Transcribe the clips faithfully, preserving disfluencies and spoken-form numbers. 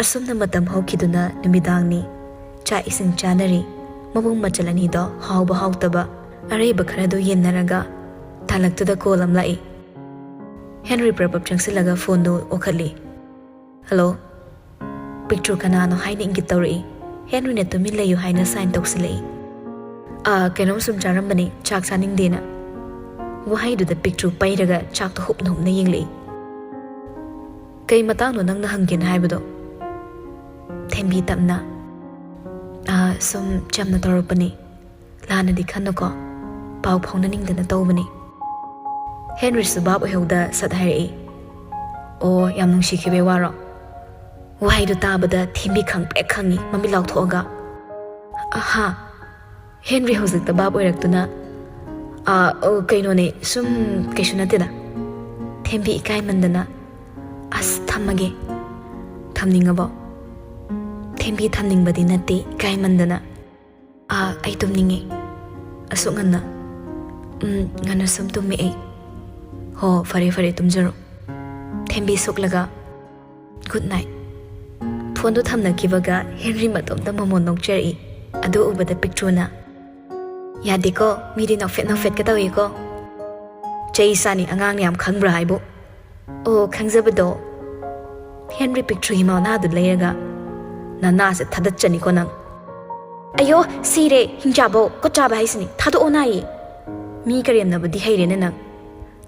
ꯑꯁꯨꯝꯅ ꯃꯇꯝ ꯍꯧꯈꯤꯗꯨꯅ ꯅꯨꯃꯤꯗꯥꯡꯅꯤ꯫ ꯆꯥꯛ ꯏꯁꯤꯡ ꯆꯥꯅꯔꯤ꯫ ꯃꯕꯨꯡ ꯃꯆꯜ ꯑꯅꯤꯗꯣ ꯍꯥꯎꯕ ꯍꯥꯎꯇꯕ ꯑꯔꯩꯕ ꯈꯔꯗꯨ ꯌꯦꯟꯅꯔꯒ ꯇꯥꯂꯛꯇꯨꯗ ꯀꯣꯜ ꯑꯃ ꯂꯥꯛꯏ꯫ ꯍꯦꯟꯔꯤ ꯄ꯭ꯔꯞ ꯄ꯭ꯔꯞ ꯆꯪꯁꯤꯜꯂꯒ ꯐꯣꯟꯗꯨ ꯑꯣꯈꯠꯂꯤ꯫ "ꯍꯜꯂꯣ?" ꯄꯤꯛꯇ꯭ꯔꯨ ꯀꯅꯥꯅꯣ ꯍꯥꯏꯅ ꯏꯪꯒꯤꯠ ꯇꯧꯔꯛꯏ꯫ ꯍꯦꯟꯔꯤꯅ "ꯇꯨꯃꯤꯟ ꯂꯩꯌꯨ" ꯍꯥꯏꯅ ꯁꯥꯏꯟ ꯇꯧꯁꯤꯜꯂꯛꯏ꯫ "ꯑꯥ, ꯀꯩꯅꯣꯝ ꯁꯨꯝ ꯆꯥꯔꯝꯕꯅꯤ, ꯆꯥꯛ ꯆꯥꯅꯤꯡꯗꯦꯅ"꯫ ꯋꯥꯍꯩꯗꯨꯗ ꯄꯤꯛꯇ꯭ꯔꯨ ꯄꯩꯔꯒ ꯆꯥꯛꯇꯣ ꯍꯨꯞꯅ ꯍꯨꯞꯅ ꯌꯦꯡꯂꯛꯏ꯫ "ꯀꯩ ꯃꯇꯥꯡꯅꯣ ꯅꯪꯅ ꯍꯪꯒꯦꯅ ꯍꯥꯏꯕꯗꯣ?" ꯊꯦꯝꯕꯤ ꯇꯞꯅ, "ꯑꯥ, ꯁꯨꯝ ꯆꯝꯅ ꯇꯧꯔꯛꯄꯅꯤ꯫ ꯂꯥꯟꯅꯗꯤ ꯈꯟꯅꯨꯀꯣ꯫ ꯄꯥꯎ ꯐꯥꯎꯅꯅꯤꯡꯗꯅ ꯇꯧꯕꯅꯤ"꯫ ꯍꯦꯟꯔꯤꯁꯨ ꯚꯥꯞ ꯑꯣꯏꯍꯧꯗ ꯁꯠ ꯍꯥꯏꯔꯛꯏ꯫ "ꯑꯣ, ꯌꯥꯝ ꯅꯨꯡꯁꯤꯈꯤꯕꯩ ꯋꯥꯔꯣ?" ꯋꯥꯍꯩꯗꯨ ꯇꯥꯕꯗ ꯊꯦꯝꯕꯤ ꯈꯪꯄ꯭ꯔꯦꯛ ꯈꯪꯉꯤ, ꯃꯃꯤꯠ ꯂꯥꯎꯊꯣꯛꯑꯒ꯫ "ꯑꯍꯥ"꯫ ꯍꯦꯟꯔꯤ ꯍꯧꯖꯤꯛꯇ ꯚꯥꯞ ꯑꯣꯏꯔꯛꯇꯨꯅ, "ꯑꯥ, ꯑꯣ, ꯀꯩꯅꯣꯅꯦ, ꯁꯨꯝ ꯀꯩꯁꯨ ꯅꯠꯇꯦꯗ"꯫ ꯊꯦꯝꯕꯤ ꯏꯀꯥꯏꯃꯟꯗꯅ, "ꯑꯁ, ꯊꯝꯃꯒꯦ"꯫ "ꯊꯝꯅꯤꯡꯉꯕꯣ?" ꯊꯦꯝꯕꯤ ꯊꯝꯅꯤꯡꯕꯗꯤ ꯅꯠꯇꯦ, ꯏꯀꯥꯏꯃꯟꯗꯅ꯫ "ꯑꯥ, ꯑꯩ ꯇꯨꯝꯅꯤꯡꯉꯦ"꯫ "ꯑꯁꯨꯛ ꯉꯟꯅ?" "ꯎꯝ, ꯉꯟꯅ ꯁꯨꯝ ꯇꯨꯝꯃꯦ ꯑꯩ"꯫ "ꯍꯣ, ꯐꯔꯦ ꯐꯔꯦ, ꯇꯨꯝꯖꯔꯣ"꯫ ꯊꯦꯝꯕꯤ ꯁꯨꯛꯂꯒ, "ꯒꯨꯗ ꯅꯥꯏꯠ"꯫ ꯐꯣꯟꯗꯨ ꯊꯝꯅꯈꯤꯕꯒ ꯍꯦꯟꯔꯤ ꯃꯇꯣꯝꯇ ꯃꯃꯣꯟ ꯅꯣꯛꯆꯔꯛꯏ꯫ ꯑꯗꯨ ꯎꯕꯗ ꯄꯤꯛꯇ꯭ꯔꯨꯅ, "ꯌꯥꯗꯦꯀꯣ, ꯃꯤꯗꯤ ꯅꯣꯛꯐꯦꯠ ꯅꯣꯛꯐꯦꯠꯀ ꯇꯧꯏꯀꯣ"꯫ "ꯆꯩ ꯆꯥꯅꯤ, ꯑꯉꯥꯡꯅ ꯌꯥꯝ ꯈꯪꯕ꯭ꯔꯥ ꯍꯥꯏꯕꯨ"꯫ "ꯑꯣ, ꯈꯪꯖꯕꯗꯣ"꯫ ꯍꯦꯟꯔꯤ ꯄꯤꯛꯇ꯭ꯔꯨꯒꯤ ꯃꯅꯥꯗꯨ ꯂꯩꯔꯒ, "ꯅꯅꯥꯁꯦ ꯊꯥꯗꯠꯆꯅꯤꯀꯣ ꯅꯪ"꯫ "ꯑꯌꯣ, ꯁꯤꯔꯦ, ꯍꯤꯡꯆꯥꯕꯧ, ꯀꯣꯠꯆꯥꯕ ꯍꯥꯏꯁꯤꯅꯤ, ꯊꯥꯗꯣꯛꯑꯣ ꯅꯥꯏꯌꯦ"꯫ "ꯃꯤ ꯀꯔꯦꯝꯅꯕꯗꯤ ꯍꯩꯔꯦꯅꯦ ꯅꯪ"꯫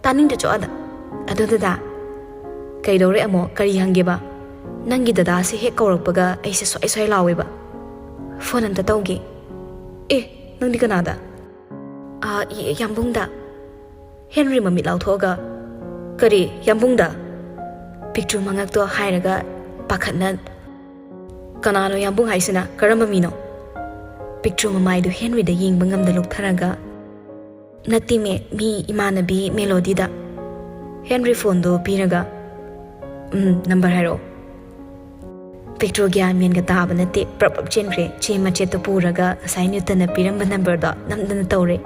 "ꯇꯥꯅꯤꯡꯗꯦ, ꯆꯣ ꯑꯗ"꯫ "ꯑꯗꯣ ꯗꯗꯥ"꯫ "ꯀꯩꯗꯧꯔꯦ ꯑꯃꯨꯛ? ꯀꯔꯤ ꯍꯪꯒꯦꯕ?" "ꯅꯪꯒꯤ ꯗꯗꯥꯁꯦ ꯍꯦꯛ ꯀꯧꯔꯛꯄꯒ ꯑꯩꯁꯦ ꯁ꯭ꯋꯥꯏ ꯁ꯭ꯋꯥꯏ ꯂꯥꯎꯋꯦꯕ"꯫ "ꯐꯣꯟ ꯑꯝꯇ ꯇꯧꯒꯦ"꯫ "ꯑꯦ, ꯅꯪꯗꯤ ꯀꯅꯥꯗ?" "ꯑꯥ, ꯌ-, ꯌꯥꯝꯕꯨꯡꯗ"꯫ ꯍꯦꯟꯔꯤ ꯃꯃꯤꯠ ꯂꯥꯎꯊꯣꯛꯑꯒ, "ꯀꯔꯤ, ꯌꯥꯝꯕꯨꯡꯗ?" ꯄꯤꯛꯇ꯭ꯔꯨ ꯃꯉꯛꯇꯣ ꯍꯥꯏꯔꯒ ꯄꯥꯈꯠꯅ, "ꯀꯅꯥꯅꯣ ꯌꯥꯝꯕꯨꯡ ꯍꯥꯏꯁꯤꯅ? ꯀꯔꯝꯕ ꯃꯤꯅꯣ?" ꯄꯤꯛꯇ꯭ꯔꯨ ꯃꯃꯥꯏꯗꯨ ꯍꯦꯟꯔꯤꯗ ꯌꯦꯡꯕ ꯉꯝꯗ ꯂꯨꯞꯊꯔꯒ, "ꯅꯠꯇꯦꯃꯦ, ꯃꯤ ꯏꯃꯥꯟꯅꯕꯤ ꯃꯦꯂꯣꯗꯤꯗ"꯫ ꯍꯦꯟꯔꯤ ꯐꯣꯟꯗꯨ ꯄꯤꯔꯒ, "ꯎꯝ, ꯅꯝꯕꯔ ꯍꯥꯏꯔꯛꯑꯣ"꯫ ꯄꯤꯛꯇ꯭ꯔꯨ ꯒ꯭ꯌꯥꯟ ꯃꯦꯟꯒ ꯇꯥꯕ ꯅꯠꯇꯦ, ꯄ꯭ꯔꯞ ꯄ꯭ꯔꯞ ꯆꯦꯟꯈ꯭ꯔꯦ꯫ ꯆꯦ ꯃꯆꯦꯠꯇꯨ ꯄꯨꯔꯒ ꯉꯁꯥꯏ ꯅ꯭ꯌꯨꯇꯟꯅ ꯄꯤꯔꯝꯕ ꯅꯝꯕꯔꯗꯣ ꯅꯝꯗꯅ ꯇꯧꯔꯦ꯫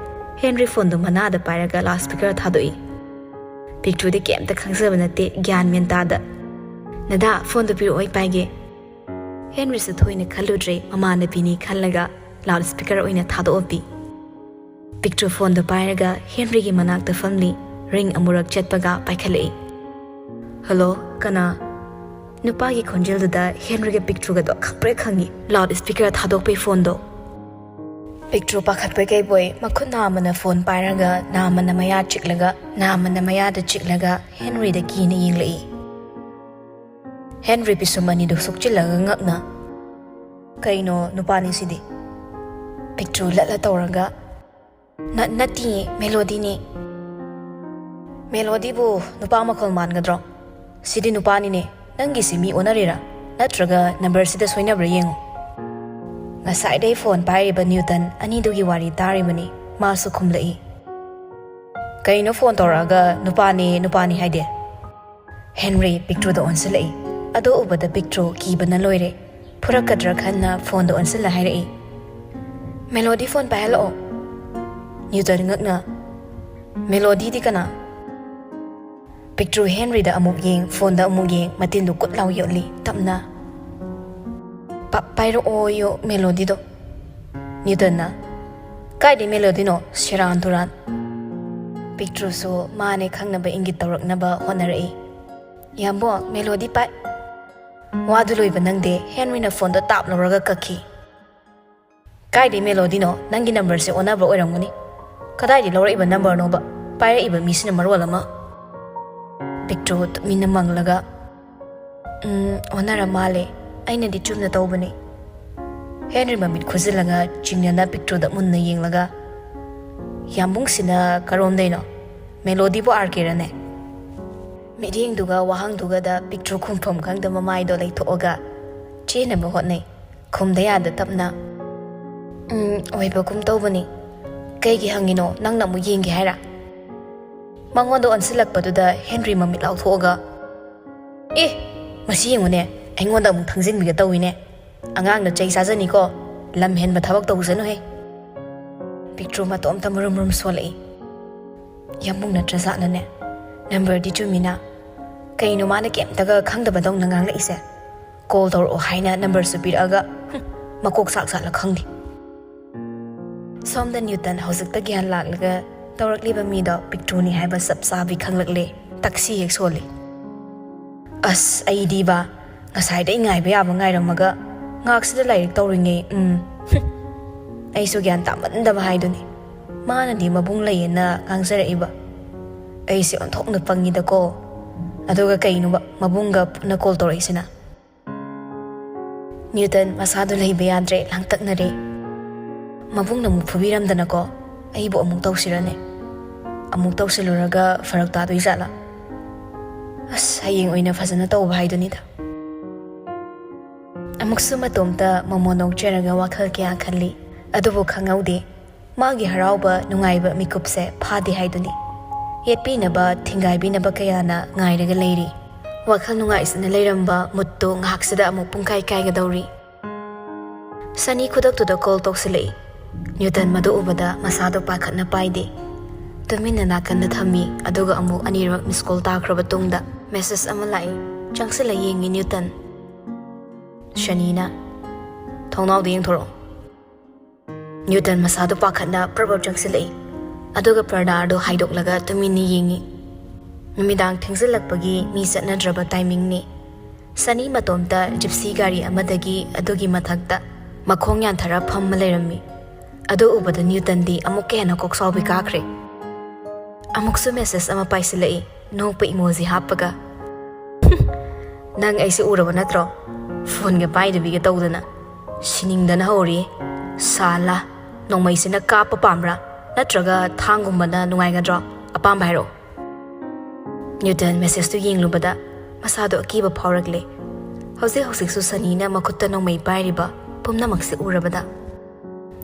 ꯍꯦꯟꯔꯤ ꯐꯣꯟꯗꯨ ꯃꯅꯥꯗ ꯄꯥꯏꯔꯒ ꯂꯥꯎꯠ ꯁ꯭ꯄꯤꯀꯔ ꯊꯥꯗꯣꯛꯏ꯫ ꯄꯤꯛꯇ꯭ꯔꯨꯗꯤ ꯀꯩꯝꯇ ꯈꯪꯖꯕ ꯅꯠꯇꯦ, ꯒ꯭ꯌꯥꯟ ꯃꯦꯟ ꯇꯥꯗ꯫ "ꯅꯗꯥ, ꯐꯣꯟꯗꯨ ꯄꯤꯔꯛꯑꯣ, ꯑꯩ ꯄꯥꯏꯒꯦ"꯫ ꯍꯦꯟꯔꯤꯁꯨ ꯊꯣꯏꯅ ꯈꯜꯂꯨꯗ꯭ꯔꯦ, ꯃꯃꯥꯟꯅꯕꯤꯅꯤ ꯈꯜꯂꯒ ꯂꯥꯎꯗ ꯁ꯭ꯄꯤꯀꯔ ꯑꯣꯏꯅ ꯊꯥꯗꯣꯛꯑꯝꯃꯤ꯫ ꯄꯤꯛꯇ꯭ꯔꯨ ꯐꯣꯟꯗꯣ ꯄꯥꯏꯔꯒ ꯍꯦꯟꯔꯤꯒꯤ ꯃꯅꯥꯛꯇ ꯐꯝꯂꯤ꯫ ꯔꯤꯡ ꯑꯃꯨꯔꯛ ꯆꯠꯄꯒ ꯄꯥꯏꯈꯠꯂꯛꯏ꯫ "ꯍꯜꯂꯣ, ꯀꯅꯥ?" ꯅꯨꯄꯥꯒꯤ ꯈꯣꯟꯖꯦꯜꯗꯨꯗ ꯍꯦꯟꯔꯤꯒ ꯄꯤꯛꯇ꯭ꯔꯨꯒꯗꯣ ꯈꯪꯄ꯭ꯔꯦꯛ ꯈꯪꯉꯤ꯫ ꯂꯥꯎꯗ ꯁ꯭ꯄꯤꯀꯔ ꯊꯥꯗꯣꯛꯄꯩ ꯐꯣꯟꯗꯣ꯫ ꯄꯤꯛꯇ꯭ꯔꯨ ꯄꯥꯈꯠꯄꯣꯏ ꯀꯩꯕꯣꯏ ꯃꯈꯨꯠ ꯅꯥꯝꯃꯅ ꯐꯣꯟ ꯄꯥꯏꯔꯒ ꯅꯥꯝꯃꯅ ꯃꯌꯥ ꯆꯤꯛꯂꯒ, ꯅꯥꯝꯃꯅ ꯃꯌꯥꯗ ꯆꯤꯛꯂꯒ ꯍꯦꯟꯔꯤꯗ ꯀꯤꯅ ꯌꯦꯡꯂꯛꯏ꯫ ꯍꯦꯟꯔꯤ ꯄꯤꯁꯨꯝ ꯑꯅꯤꯗꯨ ꯁꯨꯛꯆꯤꯜꯂꯒ ꯉꯛꯅ, "ꯀꯩꯅꯣ ꯅꯨꯄꯥꯅꯤ ꯁꯤꯗꯤ?" ꯄꯤꯛꯇ꯭ꯔꯨ ꯂꯠꯂ ꯇꯧꯔꯒ, "ꯅ-, ꯅꯠꯇꯤꯌꯦ, ꯃꯦꯂꯣꯗꯤꯅꯦ꯫" "ꯃꯦꯂꯣꯗꯤꯕꯨ ꯅꯨꯄꯥ ꯃꯈꯣꯜ ꯃꯥꯟꯒꯗ꯭ꯔꯣ? ꯁꯤꯗꯤ ꯅꯨꯄꯥꯅꯤꯅꯦ꯫ ꯅꯪꯒꯤꯁꯤ ꯃꯤ ꯑꯣꯟꯅꯔꯤꯔꯥ? ꯅꯠꯇ꯭ꯔꯒ ꯅꯝꯕꯔꯁꯤꯗ ꯁꯣꯏꯅꯕ꯭ꯔꯥ ꯌꯦꯡꯉꯨ꯫" ꯉꯁꯥꯏꯗꯩ ꯐꯣꯟ ꯄꯥꯏꯔꯤꯕ ꯅ꯭ꯌꯨꯇꯟ ꯑꯅꯤꯗꯨꯒꯤ ꯋꯥꯔꯤ ꯇꯥꯔꯤꯕꯅꯤ꯫ ꯃꯥꯁꯨ ꯈꯨꯝꯂꯛꯏ꯫ "ꯀꯩꯅꯣ ꯐꯣꯟ ꯇꯧꯔꯛꯑꯒ ꯅꯨꯄꯥꯅꯦ, ꯅꯨꯄꯥꯅꯦ ꯍꯥꯏꯗꯦ?" ꯍꯦꯟꯔꯤ ꯄꯤꯛꯇ꯭ꯔꯨꯗ ꯑꯣꯟꯁꯤꯜꯂꯛꯏ꯫ ꯑꯗꯨ ꯎꯕꯗ ꯄꯤꯛꯇ꯭ꯔꯨ ꯀꯤꯕꯅ ꯂꯣꯏꯔꯦ꯫ ꯐꯨꯔꯛꯀꯗ꯭ꯔꯥ ꯈꯟꯅ ꯐꯣꯟꯗ ꯑꯣꯟꯁꯤꯜꯂ ꯍꯥꯏꯔꯛꯏ, "ꯃꯦꯂꯣꯗꯤ ꯐꯣꯟ ꯄꯥꯏꯍꯜꯂꯛꯑꯣ꯫" ꯅ꯭ꯌꯨꯇꯟ ꯉꯛꯅ, "ꯃꯦꯂꯣꯗꯤꯗꯤ ꯀꯅꯥ?" ꯄꯤꯛꯇ꯭ꯔꯨ ꯍꯦꯟꯔꯤꯗ ꯑꯃꯨꯛ ꯌꯦꯡ, ꯐꯣꯟꯗ ꯑꯃꯨꯛ ꯌꯦꯡ, ꯃꯇꯤꯟꯗꯨ ꯀꯨꯠ ꯂꯥꯎ ꯌꯣꯠꯂꯤ, ꯇꯞꯅ꯫ "ꯄ-, ꯄꯥꯏꯔꯛꯑꯣꯌꯣ ꯃꯦꯂꯣꯗꯤꯗꯣ꯫" ꯅ꯭ꯌꯨꯇꯟꯅ, "ꯀꯥꯏꯗꯩ ꯃꯦꯂꯣꯗꯤꯅꯣ? ꯁꯦꯔꯥꯟ ꯇꯨꯔꯥꯟ꯫" ꯄꯤꯛꯇ꯭ꯔꯨꯁꯨ ꯃꯥꯅꯦ ꯈꯪꯅꯕ ꯏꯪꯒꯤꯠ ꯇꯧꯔꯛꯅꯕ ꯍꯣꯠꯅꯔꯛꯏ꯫ "ꯌꯥꯝꯕꯣ, ꯃꯦꯂꯣꯗꯤ ꯄꯥꯏ꯫" ꯋꯥꯗꯨ ꯂꯣꯏꯕ ꯅꯪꯗꯦ, ꯍꯦꯟꯔꯤꯅ ꯐꯣꯟꯗꯣ ꯇꯥꯞ ꯂꯧꯔꯒ ꯀꯛꯈꯤ꯫ "ꯀꯥꯏꯗꯩ ꯃꯦꯂꯣꯗꯤꯅꯣ? ꯅꯪꯒꯤ ꯅꯝꯕꯔꯁꯦ ꯑꯣꯟꯅꯕ ꯑꯣꯏꯔꯝꯒꯅꯤ꯫ ꯀꯗꯥꯏꯗꯩ ꯂꯧꯔꯛꯏꯕ ꯅꯝꯕꯔꯅꯣꯕ? ꯄꯥꯏꯔꯛꯏꯕ ꯃꯤꯁꯤꯅ ꯃꯔꯣꯜ ꯑꯃ꯫" ꯄꯤꯛꯇ꯭ꯔꯨ ꯇꯨꯃꯤꯟꯅ ꯃꯪꯂꯒ, "ꯎꯝ, ꯑꯣꯟꯅꯔ ꯃꯥꯜꯂꯦ꯫ ꯑꯩꯅꯗꯤ ꯆꯨꯝꯅ ꯇꯧꯕꯅꯦ꯫" ꯍꯦꯟꯔꯤ ꯃꯃꯤꯠ ꯈꯨꯖꯤꯜꯂꯒ ꯆꯤꯡꯅꯅ ꯄꯤꯛꯇ꯭ꯔꯨꯗ ꯃꯨꯟꯅ ꯌꯦꯡꯂꯒ, "ꯌꯥꯝꯕꯨꯡꯁꯤꯅ ꯀꯔꯣꯝꯗꯩꯅꯣ? ꯃꯦꯂꯣꯗꯤꯕꯨ ꯑꯥꯔ ꯀꯦꯔꯅꯦ?" ꯃꯤꯠꯌꯦꯡꯗꯨꯒ ꯋꯥꯍꯪꯗꯨꯒꯗ ꯄꯤꯛꯇ꯭ꯔꯨ ꯈꯨꯝꯐꯝ ꯈꯪꯗ ꯃꯃꯥꯏꯗꯣ ꯂꯩꯊꯣꯛꯑꯒ ꯆꯦꯟꯅꯕ ꯍꯣꯠꯅꯩ꯫ ꯈꯨꯝꯗ ꯌꯥꯗ ꯇꯞꯅ, "ꯎꯝ, ꯑꯣꯏꯕꯒꯨꯝ ꯇꯧꯕꯅꯤ꯫ ꯀꯩꯒꯤ ꯍꯪꯉꯤꯅꯣ? ꯅꯪꯅ ꯑꯃꯨꯛ ꯌꯦꯡꯒꯦ ꯍꯥꯏꯔ?" ꯃꯉꯣꯟꯗ ꯑꯣꯟꯁꯤꯜꯂꯛꯄꯗꯨꯗ ꯍꯦꯟꯔꯤ ꯃꯃꯤꯠ ꯂꯥꯎꯊꯣꯛꯑꯒ, "ꯑꯦ, ꯃꯁꯤ ꯌꯦꯡꯉꯨꯅꯦ, ꯑꯩꯉꯣꯟꯗ ꯑꯃꯨꯛ ꯊꯪꯖꯤꯟꯕꯤꯒ ꯇꯧꯏꯅꯦ꯫ ꯑꯉꯥꯡꯅ ꯆꯩ ꯆꯥꯖꯅꯤꯀꯣ, ꯂꯝ ꯍꯦꯟꯕ ꯊꯕꯛ ꯇꯧꯁꯅꯨꯍꯦ꯫" ꯄꯤꯛꯇ꯭ꯔꯨ ꯃꯇꯣꯝꯇ ꯃꯨꯔꯨꯝ ꯃꯨꯔꯨꯝ ꯁꯣꯜꯂꯛꯏ꯫ "ꯌꯥꯝꯕꯨꯡ ꯅꯠꯇ꯭ꯔꯖꯥꯠꯂꯅꯦ? ꯅꯝꯕꯔꯗꯤ ꯆꯨꯝꯃꯤꯅ꯫ ꯀꯩꯅꯣ ꯃꯥꯅ ꯀꯩꯝꯇꯒ ꯈꯪꯗꯕꯗꯧꯅ ꯉꯥꯡꯂꯛꯏꯁꯦ? ꯀꯣꯜ ꯇꯧꯔꯛꯑꯣ ꯍꯥꯏꯅ ꯅꯝꯕꯔꯁꯨ ꯄꯤꯔꯛꯑꯒ, ꯍꯨꯝ, ꯃꯀꯣꯛ ꯆꯥꯛ ꯆꯥꯛꯂ ꯈꯪꯗꯦ꯫ ꯁꯣꯝꯗ ꯅ꯭ꯌꯨꯇꯟ ꯍꯧꯖꯤꯛꯇ ꯒ꯭ꯌꯥꯟ ꯂꯥꯛꯂꯒ ꯇꯧꯔꯛꯂꯤꯕ ꯃꯤꯗꯣ ꯄꯤꯛꯇ꯭ꯔꯨꯅꯤ ꯍꯥꯏꯕ ꯆꯞ ꯆꯥꯕꯤ ꯈꯪꯂꯛꯂꯦ꯫ ꯇꯛꯁꯤ ꯍꯦꯛ ꯁꯣꯜꯂꯤ꯫ ꯑꯁ, ꯑꯩꯗꯤꯕ, ꯉꯁꯥꯏꯗꯩ ꯉꯥꯏꯕ ꯌꯥꯕ ꯉꯥꯏꯔꯝꯃꯒ ꯉꯥꯏꯍꯥꯛꯁꯤꯗ ꯂꯥꯏꯔꯤꯛ ꯇꯧꯔꯤꯉꯩ, ꯎꯝ, ꯍꯨꯝ꯫ ꯑꯩꯁꯨ ꯒ꯭ꯌꯥꯟ ꯇꯥꯃꯟꯗꯕ ꯍꯥꯏꯗꯨꯅꯤ꯫ ꯃꯥꯅꯗꯤ ꯃꯕꯨꯡ ꯂꯩꯌꯦꯅ ꯉꯥꯡꯖꯔꯛꯏꯕ꯫ ꯑꯩꯁꯦ ꯑꯣꯟꯊꯣꯛꯅ ꯄꯪꯉꯤꯗꯀꯣ꯫ ꯑꯗꯨꯒ ꯀꯩꯅꯣꯕ ꯃꯕꯨꯡꯒ ꯄꯨꯟꯅ ꯀꯣꯜ ꯇꯧꯔꯛꯏꯁꯤꯅ? ꯅ꯭ꯌꯨꯇꯟ ꯃꯁꯥꯗꯨ ꯂꯩꯕ ꯌꯥꯗ꯭ꯔꯦ, ꯂꯥꯡꯇꯛꯅꯔꯦ꯫ ꯃꯕꯨꯡꯅ ꯑꯃꯨꯛ ꯐꯨꯕꯤꯔꯝꯗꯅꯀꯣ, ꯑꯩꯕꯨ ꯑꯃꯨꯛ ꯇꯧꯁꯤꯔꯅꯦ? ꯑꯃꯨꯛ ꯇꯧꯁꯤꯜꯂꯨꯔꯒ ꯐꯔꯛ ꯇꯥꯗꯣꯏ ꯖꯥꯠꯂꯥ? ꯑꯁ, ꯍꯌꯦꯡ ꯑꯣꯏꯅ ꯐꯖꯅ ꯇꯧꯕ ꯍꯥꯏꯗꯨꯅꯤꯗ꯫ ꯑꯃꯨꯛꯁꯨ ꯃꯇꯣꯝꯇ ꯃꯣꯃꯣ ꯅꯣꯛꯆꯔꯒ ꯋꯥꯈꯜ ꯀꯌꯥ ꯈꯜꯂꯤ꯫ ꯑꯗꯨꯕꯨ ꯈꯪꯍꯧꯗꯦ, ꯃꯥꯒꯤ ꯍꯔꯥꯎꯕ ꯅꯨꯡꯉꯥꯏꯕ ꯃꯤꯀꯨꯞꯁꯦ ꯐꯥꯗꯦ ꯍꯥꯏꯗꯨꯅꯤ꯫ ꯌꯦꯠꯄꯤꯅꯕ, ꯊꯤꯡꯒꯥꯏꯕꯤꯅꯕ ꯀꯌꯥꯅ ꯉꯥꯏꯔꯒ ꯂꯩꯔꯤ꯫ ꯋꯥꯈꯜ ꯅꯨꯡꯉꯥꯏꯁꯤꯅ ꯂꯩꯔꯝꯕ ꯃꯨꯠꯇꯨ ꯉꯥꯏꯍꯥꯛꯁꯤꯗ ꯑꯃꯨꯛ ꯄꯨꯡꯀꯥꯏ ꯀꯥꯏꯒꯗꯧꯔꯤ꯫ ꯁꯅꯤ ꯈꯨꯗꯛꯇꯨꯗ ꯀꯣꯜ ꯇꯧꯁꯤꯜꯂꯛꯏ꯫ ꯅ꯭ꯌꯨꯇꯟ ꯃꯗꯨ ꯎꯕꯗ ꯃꯁꯥꯗꯣ ꯄꯥꯈꯠꯅ ꯄꯥꯏꯗꯦ꯫ ꯇꯨꯃꯤꯟꯅ ꯅꯥꯀꯟꯗ ꯊꯝꯃꯤ, ꯑꯗꯨꯒ ꯑꯃꯨꯛ ꯑꯅꯤꯔꯛ ꯃꯤꯁ ꯀꯣꯜ ꯇꯥꯈ꯭ꯔꯕ ꯇꯨꯡꯗ ꯃꯦꯁꯦꯖ ꯑꯃ ꯂꯥꯛꯏ꯫ ꯆꯪꯁꯤꯜꯂ ꯌꯦꯡꯉꯤ ꯅ꯭ꯌꯨꯇꯟ꯫ ꯁꯅꯤꯅ, "ꯊꯣꯡꯅꯥꯎꯗ ꯌꯦꯡꯊꯣꯔꯛꯑꯣ꯫" ꯅ꯭ꯌꯨꯇꯟ ꯃꯁꯥꯗꯨ ꯄꯥꯈꯠꯅ ꯄ꯭ꯔꯞ ꯄ꯭ꯔꯞ ꯆꯪꯁꯤꯜꯂꯛꯏ, ꯑꯗꯨꯒ ꯄꯔꯗꯥ ꯑꯗꯨ ꯍꯥꯏꯗꯣꯛꯂꯒ ꯇꯨꯃꯤꯟꯅ ꯌꯦꯡꯉꯤ꯫ ꯅꯨꯃꯤꯗꯥꯡ ꯊꯦꯡꯖꯤꯜꯂꯛꯄꯒꯤ ꯃꯤ ꯆꯠꯅꯗ꯭ꯔꯕ ꯇꯥꯏꯃꯤꯡꯅꯤ꯫ ꯁꯅꯤ ꯃꯇꯣꯝꯇ ꯖꯤꯞꯁꯤ ꯒꯥꯔꯤ ꯑꯃꯗꯒꯤ ꯑꯗꯨꯒꯤ ꯃꯊꯛꯇ ꯃꯈꯣꯡ ꯌꯥꯟꯊꯔ ꯐꯝꯃ ꯂꯩꯔꯝꯃꯤ꯫ ꯑꯗꯨ ꯎꯕꯗ ꯅ꯭ꯌꯨꯇꯟꯗꯤ ꯑꯃꯨꯛꯀ ꯍꯦꯟꯅ ꯀꯣꯛꯁꯥꯎꯕꯤ ꯀꯥꯈ꯭ꯔꯦ꯫ ꯑꯃꯨꯛꯁꯨ ꯃꯦꯁꯦꯖ ꯑꯃ ꯄꯥꯏꯁꯤꯜꯂꯛꯏ, ꯅꯣꯛꯄ ꯏꯃꯣꯖꯤ ꯍꯥꯞꯄꯒ꯫ "ꯅꯪ ꯑꯩꯁꯦ ꯎꯔꯕ ꯅꯠꯇ꯭ꯔꯣ? ꯐꯣꯟꯒ ꯄꯥꯏꯗꯕꯤꯒ ꯇꯧꯗꯅ꯫ ꯁꯤꯅꯤꯡꯗꯅ ꯍꯧꯔꯤ꯫ ꯁꯥꯂꯥ, ꯅꯣꯡꯃꯩꯁꯤꯅ ꯀꯥꯞꯄ ꯄꯥꯝꯕ꯭ꯔꯥ? ꯅꯠꯇ꯭ꯔꯒ ꯊꯥꯡꯒꯨꯝꯕꯅ ꯅꯨꯡꯉꯥꯏꯒꯗ꯭ꯔꯣ? ꯑꯄꯥꯝꯕ ꯍꯥꯏꯔꯛꯑꯣ꯫" ꯅ꯭ꯌꯨꯇꯟ ꯃꯦꯁꯦꯖꯇꯨ ꯌꯦꯡꯂꯨꯕꯗ ꯃꯁꯥꯗꯣ ꯑꯀꯤꯕ ꯐꯥꯎꯔꯛꯂꯦ꯫ ꯍꯧꯖꯤꯛ ꯍꯧꯖꯤꯛꯁꯨ ꯁꯅꯤꯅ ꯃꯈꯨꯠꯇ ꯅꯣꯡꯃꯩ ꯄꯥꯏꯔꯤꯕ ꯄꯨꯝꯅꯃꯛꯁꯦ ꯎꯔꯕꯗ꯫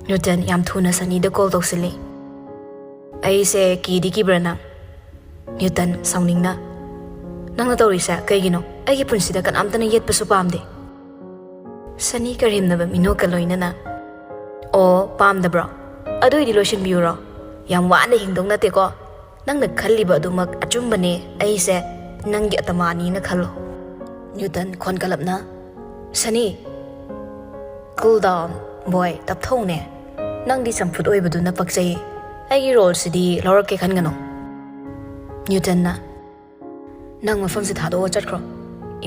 ꯅ꯭ꯌꯨꯇꯟ ꯌꯥꯝ ꯊꯨꯅ ꯁꯅꯤꯗ ꯀꯣꯜ ꯇꯧꯁꯤꯜꯂꯤ꯫ "ꯑꯩꯁꯦ ꯀꯤꯗꯤ ꯀꯤꯕ꯭ꯔꯥ ꯅꯪ?" ꯅ꯭ꯌꯨꯇꯟ ꯁꯥꯎꯅꯤꯡꯅ, "ꯅꯪꯅ ꯇꯧꯔꯤꯁꯦ ꯀꯩꯒꯤꯅꯣ? ꯑꯩꯒꯤ ꯄꯨꯟꯁꯤꯗ ꯀꯅꯥꯝꯇꯅ ꯌꯦꯠꯄꯁꯨ ꯄꯥꯝꯗꯦ꯫" ꯁꯅꯤ ꯀꯔꯦꯝꯅꯕ ꯃꯤꯅꯣꯛꯀ ꯂꯣꯏꯅꯅ, "ꯑꯣ, ꯄꯥꯝꯗꯕ꯭ꯔꯣ? ꯑꯗꯨꯏꯗꯤ ꯂꯣꯏꯁꯤꯟꯕꯤꯌꯨꯔꯣ? ꯌꯥꯝ ꯋꯥꯅ ꯍꯤꯡꯗꯧ ꯅꯠꯇꯦꯀꯣ꯫ ꯅꯪꯅ ꯈꯜꯂꯤꯕ ꯑꯗꯨꯃꯛ ꯑꯆꯨꯝꯕꯅꯦ, ꯑꯩꯁꯦ ꯅꯪꯒꯤ ꯑꯇꯃꯥꯅꯤꯅ ꯈꯜꯂꯣ꯫" ꯅ꯭ꯌꯨꯇꯟ ꯈꯣꯟꯒꯠꯂꯞꯅ, ꯁꯅꯤ, cool down, boy, ꯇꯞꯊꯧꯅꯦ꯫ ꯅꯪꯗꯤ ꯆꯝꯐꯨꯠ ꯑꯣꯏꯕꯗꯨꯅ ꯄꯛꯆꯩ꯫ ꯑꯩꯒꯤ ꯔꯣꯜꯁꯤꯗꯤ ꯂꯧꯔꯛꯀꯦ ꯈꯟꯒꯅꯨ꯫ ꯅ꯭ꯌꯨꯇꯟꯅ, "ꯅꯪ ꯃꯐꯝꯁꯦ ꯊꯥꯗꯣꯛꯑ ꯆꯠꯈ꯭ꯔꯣ꯫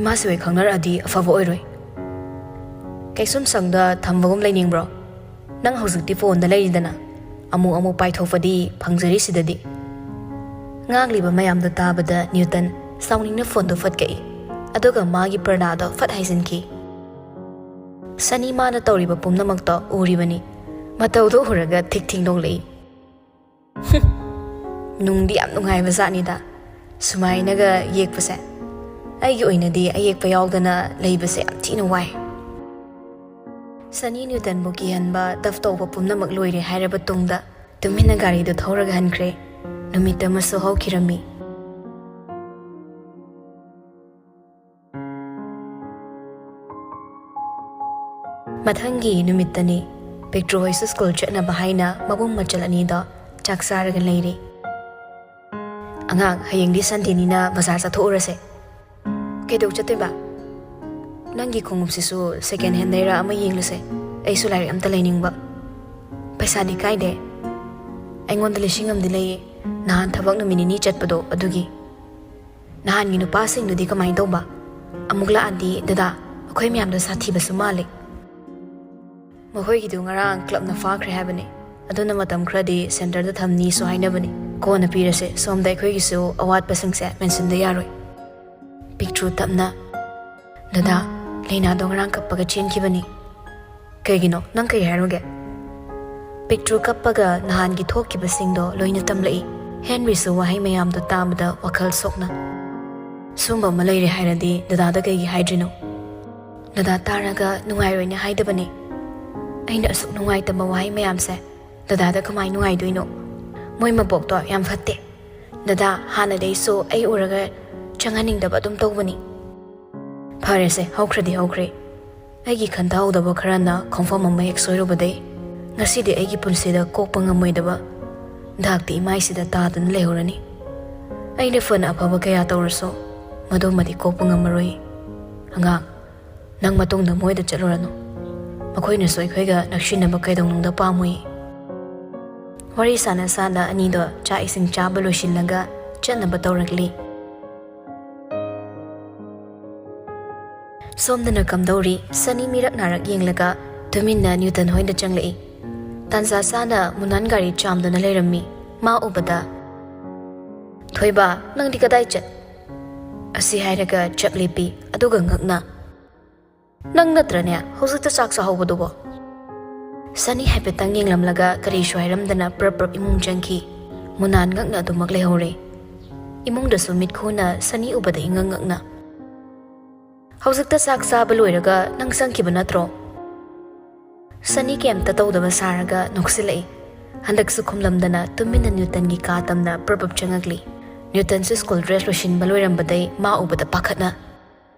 ꯏꯃꯥꯁꯤ ꯍꯣꯏ ꯈꯪꯅꯔꯛꯑꯗꯤ ꯑꯐꯕ ꯑꯣꯏꯔꯣꯏ꯫ ꯀꯩꯁꯨꯝ ꯁꯪꯗ ꯊꯝꯕꯒꯨꯝ ꯂꯩꯅꯤꯡꯕ꯭ꯔꯣ? ꯅꯪ ꯍꯧꯖꯤꯛꯇꯤ ꯐꯣꯟꯗ ꯂꯩꯔꯤꯗꯅ, ꯑꯃꯨꯛ ꯑꯃꯨꯛ ꯄꯥꯏꯊꯣꯛꯄꯗꯤ ꯐꯪꯖꯔꯤꯁꯤꯗꯗꯤ꯫" ꯉꯥꯡꯂꯤꯕ ꯃꯌꯥꯝꯗꯣ ꯇꯥꯕꯗ ꯅ꯭ꯌꯨꯇꯟ ꯁꯥꯎꯅꯤꯡꯅ ꯐꯣꯟꯗꯣ ꯐꯠ ꯀꯛꯏ꯫ ꯑꯗꯨꯒ ꯃꯥꯒꯤ ꯄꯔꯗꯥꯗꯣ ꯐꯠ ꯍꯥꯏꯖꯤꯟꯈꯤ꯫ ꯁꯅꯤ ꯃꯥꯅ ꯇꯧꯔꯤꯕ ꯄꯨꯝꯅꯃꯛꯇꯣ ꯎꯔꯤꯕꯅꯤ꯫ ꯃꯇꯧꯗꯣ ꯎꯔꯒ ꯊꯤꯛ ꯊꯤꯛ ꯅꯣꯛꯂꯛꯏ꯫ "ꯅꯨꯡꯗꯤ ꯌꯥꯝ ꯅꯨꯡꯉꯥꯏꯕ ꯖꯥꯠꯅꯤꯗ꯫ ꯁꯨꯃꯥꯏꯅꯒ ꯌꯦꯛꯄꯁꯦ꯫ ꯑꯩꯒꯤ ꯑꯣꯏꯅꯗꯤ ꯑꯌꯦꯛꯄ ꯌꯥꯎꯗꯅ ꯂꯩꯕꯁꯦ ꯌꯥꯝ ꯊꯤꯅ ꯋꯥꯏ꯫" ꯁꯅꯤ ꯅ꯭ꯌꯨꯇꯟꯕꯨ ꯀꯤꯍꯟꯕ ꯗꯐ ꯇꯧꯕ ꯄꯨꯝꯅꯃꯛ ꯂꯣꯏꯔꯦ ꯍꯥꯏꯔꯕ ꯇꯨꯡꯗ ꯇꯨꯃꯤꯟꯅ ꯒꯥꯔꯤꯗꯨ ꯊꯧꯔꯒ ꯍꯟꯈ꯭ꯔꯦ꯫ ꯅꯨꯃꯤꯠ ꯑꯃꯁꯨ ꯍꯧꯈꯤꯔꯝꯃꯤ꯫ ꯃꯊꯪꯒꯤ ꯅꯨꯃꯤꯠꯇꯅꯤ꯫ ꯄꯤꯛꯇ꯭ꯔꯨ ꯍꯣꯏꯁꯨ ꯁ꯭ꯀꯨꯜ ꯆꯠꯅꯕ ꯍꯥꯏꯅ ꯃꯕꯨꯡ ꯃꯆꯜ ꯑꯅꯤꯗꯣ ꯆꯥꯛ ꯆꯥꯔꯒ ꯂꯩꯔꯤ꯫ "ꯑꯉꯥꯡ, ꯍꯌꯦꯡꯗꯤ ꯁꯟꯗꯦꯅꯤꯅ ꯕꯖꯥꯔ ꯆꯠꯊꯣꯛꯎꯔꯁꯦ꯫" "ꯀꯩꯗꯧ ꯆꯠꯇꯣꯏꯕ?" "ꯅꯪꯒꯤ ꯈꯣꯡꯎꯞꯁꯤꯁꯨ ꯁꯦꯀꯦꯟ ꯍꯦꯟꯗꯩꯔ ꯑꯃ ꯌꯦꯡꯂꯨꯁꯦ꯫ ꯑꯩꯁꯨ ꯂꯥꯏꯔꯤꯛ ꯑꯝꯇ ꯂꯩꯅꯤꯡꯕ꯫" "ꯄꯩꯁꯥꯗꯤ ꯀꯥꯏꯗꯦ?" "ꯑꯩꯉꯣꯟꯗ ꯂꯤꯁꯤꯡ ꯑꯃꯗꯤ ꯂꯩꯌꯦ, ꯅꯍꯥꯟ ꯊꯕꯛ ꯅꯨꯃꯤꯠ ꯅꯤꯅꯤ ꯆꯠꯄꯗꯣ ꯑꯗꯨꯒꯤ꯫" "ꯅꯍꯥꯟꯒꯤ ꯅꯨꯄꯥꯁꯤꯡꯗꯨꯗꯤ ꯀꯃꯥꯏꯅ ꯇꯧꯕ?" "ꯑꯃꯨꯛ ꯂꯥꯛꯑꯗꯤ ꯗꯗꯥ, ꯑꯩꯈꯣꯏ ꯃꯌꯥꯝꯗꯣ ꯁꯥꯊꯤꯕꯁꯨ ꯃꯥꯜꯂꯦ꯫ ꯃꯈꯣꯏꯒꯤꯗꯨ ꯉꯔꯥꯡ ꯀ꯭ꯂꯕꯅ ꯐꯥꯈ꯭ꯔꯦ ꯍꯥꯏꯕꯅꯤ꯫ ꯑꯗꯨꯅ ꯃꯇꯝ ꯈꯔꯗꯤ ꯁꯦꯟꯇꯔꯗ ꯊꯝꯅꯤꯁꯨ ꯍꯥꯏꯅꯕꯅꯤ꯫ ꯀꯣꯟꯅ ꯄꯤꯔꯁꯦ, ꯁꯣꯝꯗ ꯑꯩꯈꯣꯏꯒꯤꯁꯨ ꯑꯋꯥꯠꯄꯁꯤꯡꯁꯦ ꯃꯦꯟꯁꯤꯟꯗ ꯌꯥꯔꯣꯏ꯫" ꯄꯤꯛꯇ꯭ꯔꯨ ꯇꯞꯅ, "ꯗꯗꯥ, ꯂꯩꯅꯥꯗꯣ ꯉꯔꯥꯡ ꯀꯞꯄꯒ ꯆꯦꯟꯈꯤꯕꯅꯤ꯫" "ꯀꯩꯒꯤꯅꯣ? ꯅꯪ ꯀꯩ ꯍꯥꯏꯔꯨꯒꯦ?" ꯄꯤꯛꯇ꯭ꯔꯨ ꯀꯞꯄꯒ ꯅꯍꯥꯟꯒꯤ ꯊꯣꯛꯈꯤꯕꯁꯤꯡꯗꯣ ꯂꯣꯏꯅ ꯇꯝꯂꯛꯏ꯫ ꯍꯦꯟꯔꯤꯁꯨ ꯋꯥꯍꯩ ꯃꯌꯥꯝꯗꯣ ꯇꯥꯕꯗ ꯋꯥꯈꯜ ꯁꯣꯛꯅ, "ꯁꯨꯝꯕ ꯑꯃ ꯂꯩꯔꯦ ꯍꯥꯏꯔꯗꯤ ꯗꯗꯥꯗ ꯀꯩꯒꯤ ꯍꯥꯏꯗ꯭ꯔꯤꯅꯣ?" "ꯗꯗꯥ ꯇꯥꯔꯒ ꯅꯨꯡꯉꯥꯏꯔꯣꯏꯅ ꯍꯥꯏꯗꯕꯅꯦ꯫ ꯑꯩꯅ ꯑꯁꯨꯛ ꯅꯨꯡꯉꯥꯏꯇꯕ ꯋꯥꯍꯩ ꯃꯌꯥꯝꯁꯦ ꯗꯗꯥꯗ ꯀꯃꯥꯏ ꯅꯨꯡꯉꯥꯏꯗꯣꯏꯅꯣ? ꯃꯣꯏ ꯃꯕꯣꯛꯇꯣ ꯌꯥꯝ ꯐꯠꯇꯦ꯫ ꯗꯗꯥ, ꯍꯥꯟꯅꯗꯩꯁꯨ ꯑꯩ ꯎꯔꯒ ꯆꯪꯍꯟꯅꯤꯡꯗꯕ ꯑꯗꯨꯝ ꯇꯧꯕꯅꯤ꯫" "ꯐꯔꯦꯁꯦ, ꯍꯧꯈ꯭ꯔꯗꯤ ꯍꯧꯈ꯭ꯔꯦ꯫ ꯑꯩꯒꯤ ꯈꯟꯊꯍꯧꯗꯕ ꯈꯔꯅ ꯈꯣꯡꯐꯝ ꯑꯃ ꯍꯦꯛ ꯁꯣꯏꯔꯨꯕꯗꯩ ꯉꯁꯤꯗꯤ ꯑꯩꯒꯤ ꯄꯨꯟꯁꯤꯗ ꯀꯣꯛꯄ ꯉꯝꯃꯣꯏꯗꯕ ꯗꯥꯛꯇꯤ ꯏꯃꯥꯏꯁꯤꯗ ꯇꯥꯗꯨꯅ ꯂꯩꯍꯧꯔꯅꯤ꯫ ꯑꯩꯅ ꯐꯅ ꯑꯐꯕ ꯀꯌꯥ ꯇꯧꯔꯁꯨ ꯃꯗꯨꯃꯗꯤ ꯀꯣꯛꯄ ꯉꯝꯃꯔꯣꯏ꯫ ꯑꯉꯥꯡ, "ꯅꯪ ꯃꯇꯨꯡꯗ ꯃꯣꯏꯗ ꯆꯠꯂꯨꯔꯅꯨ꯫ ꯃꯈꯣꯏꯅꯁꯨ ꯑꯩꯈꯣꯏꯒ ꯅꯛꯁꯤꯟꯅꯕ ꯀꯩꯗꯧꯅꯨꯡꯗ ꯄꯥꯝꯃꯨꯏ꯫" ꯋꯥꯔꯤ ꯁꯥꯟꯅ ꯁꯥꯟꯅ ꯑꯅꯤꯗꯣ ꯆꯥꯛ ꯏꯁꯤꯡ ꯆꯥꯕ ꯂꯣꯏꯁꯤꯜꯂꯒ ꯆꯠꯅꯕ ꯇꯧꯔꯛꯂꯤ꯫ ꯁꯣꯝꯗꯅ ꯀꯝꯗꯧꯔꯤ? ꯁꯅꯤ ꯃꯤꯔꯛ ꯅꯥꯔꯛ ꯌꯦꯡꯂꯒ ꯇꯨꯃꯤꯟꯅ ꯅ꯭ꯌꯨꯇꯟ ꯍꯣꯏꯗ ꯆꯪꯂꯛꯏ꯫ ꯇꯥꯟꯖꯥ ꯆꯥꯅ ꯃꯨꯅꯥꯟ ꯒꯥꯔꯤ ꯆꯥꯝꯗꯨꯅ ꯂꯩꯔꯝꯃꯤ꯫ ꯃꯥ ꯎꯕꯗ, "ꯊꯣꯏꯕ, ꯅꯪꯗꯤ ꯀꯗꯥꯏ ꯆꯠ?" ꯑꯁꯤ ꯍꯥꯏꯔꯒ ꯆꯞ ꯂꯦꯞꯄꯤ, ꯑꯗꯨꯒ ꯉꯛꯅ, "ꯅꯪ ꯅꯠꯇ꯭ꯔꯅꯦ ꯍꯧꯖꯤꯛꯇ ꯆꯥꯛ ꯆꯥꯍꯧꯕꯗꯨꯕꯣ?" ꯁꯅꯤ ꯍꯥꯏꯐꯦꯠꯇꯪ ꯌꯦꯡꯂꯝꯂꯒ ꯀꯔꯤꯁꯨ ꯍꯥꯏꯔꯝꯗꯅ ꯄ꯭ꯔꯞ ꯄ꯭ꯔꯞ ꯏꯃꯨꯡ ꯆꯪꯈꯤ꯫ ꯃꯨꯅꯥꯟ ꯉꯛꯅ ꯑꯗꯨꯃꯛ ꯂꯩꯍꯧꯔꯦ꯫ ꯏꯃꯨꯡꯗꯁꯨ ꯃꯤꯠꯈꯨꯅ ꯁꯅꯤ ꯎꯕꯗ ꯏꯉꯛ ꯉꯛꯅ, "ꯍꯧꯖꯤꯛꯇ ꯆꯥꯛ ꯆꯥꯕ ꯂꯣꯏꯔꯒ ꯅꯪ ꯆꯪꯈꯤꯕ ꯅꯠꯇ꯭ꯔꯣ?" ꯁꯅꯤ ꯀꯩꯝꯇ ꯇꯧꯗꯕ ꯁꯥꯔꯒ ꯅꯣꯛꯁꯤꯜꯂꯛꯏ꯫ ꯍꯟꯗꯛꯁꯨ ꯈꯨꯝꯂꯝꯗꯅ ꯇꯨꯃꯤꯟꯅ ꯅ꯭ꯌꯨꯇꯟꯒꯤ ꯀꯥ ꯇꯝꯅ ꯄ꯭ꯔꯞ ꯄ꯭ꯔꯞ ꯆꯪꯉꯛꯂꯤ꯫ ꯅ꯭ꯌꯨꯇꯟꯁꯨ ꯁ꯭ꯀꯨꯜ ꯗ꯭ꯔꯦꯁ ꯂꯣꯏꯁꯤꯟꯕ ꯂꯣꯏꯔꯝꯕꯗꯩ ꯃꯥ ꯎꯕꯗ ꯄꯥꯈꯠꯅ,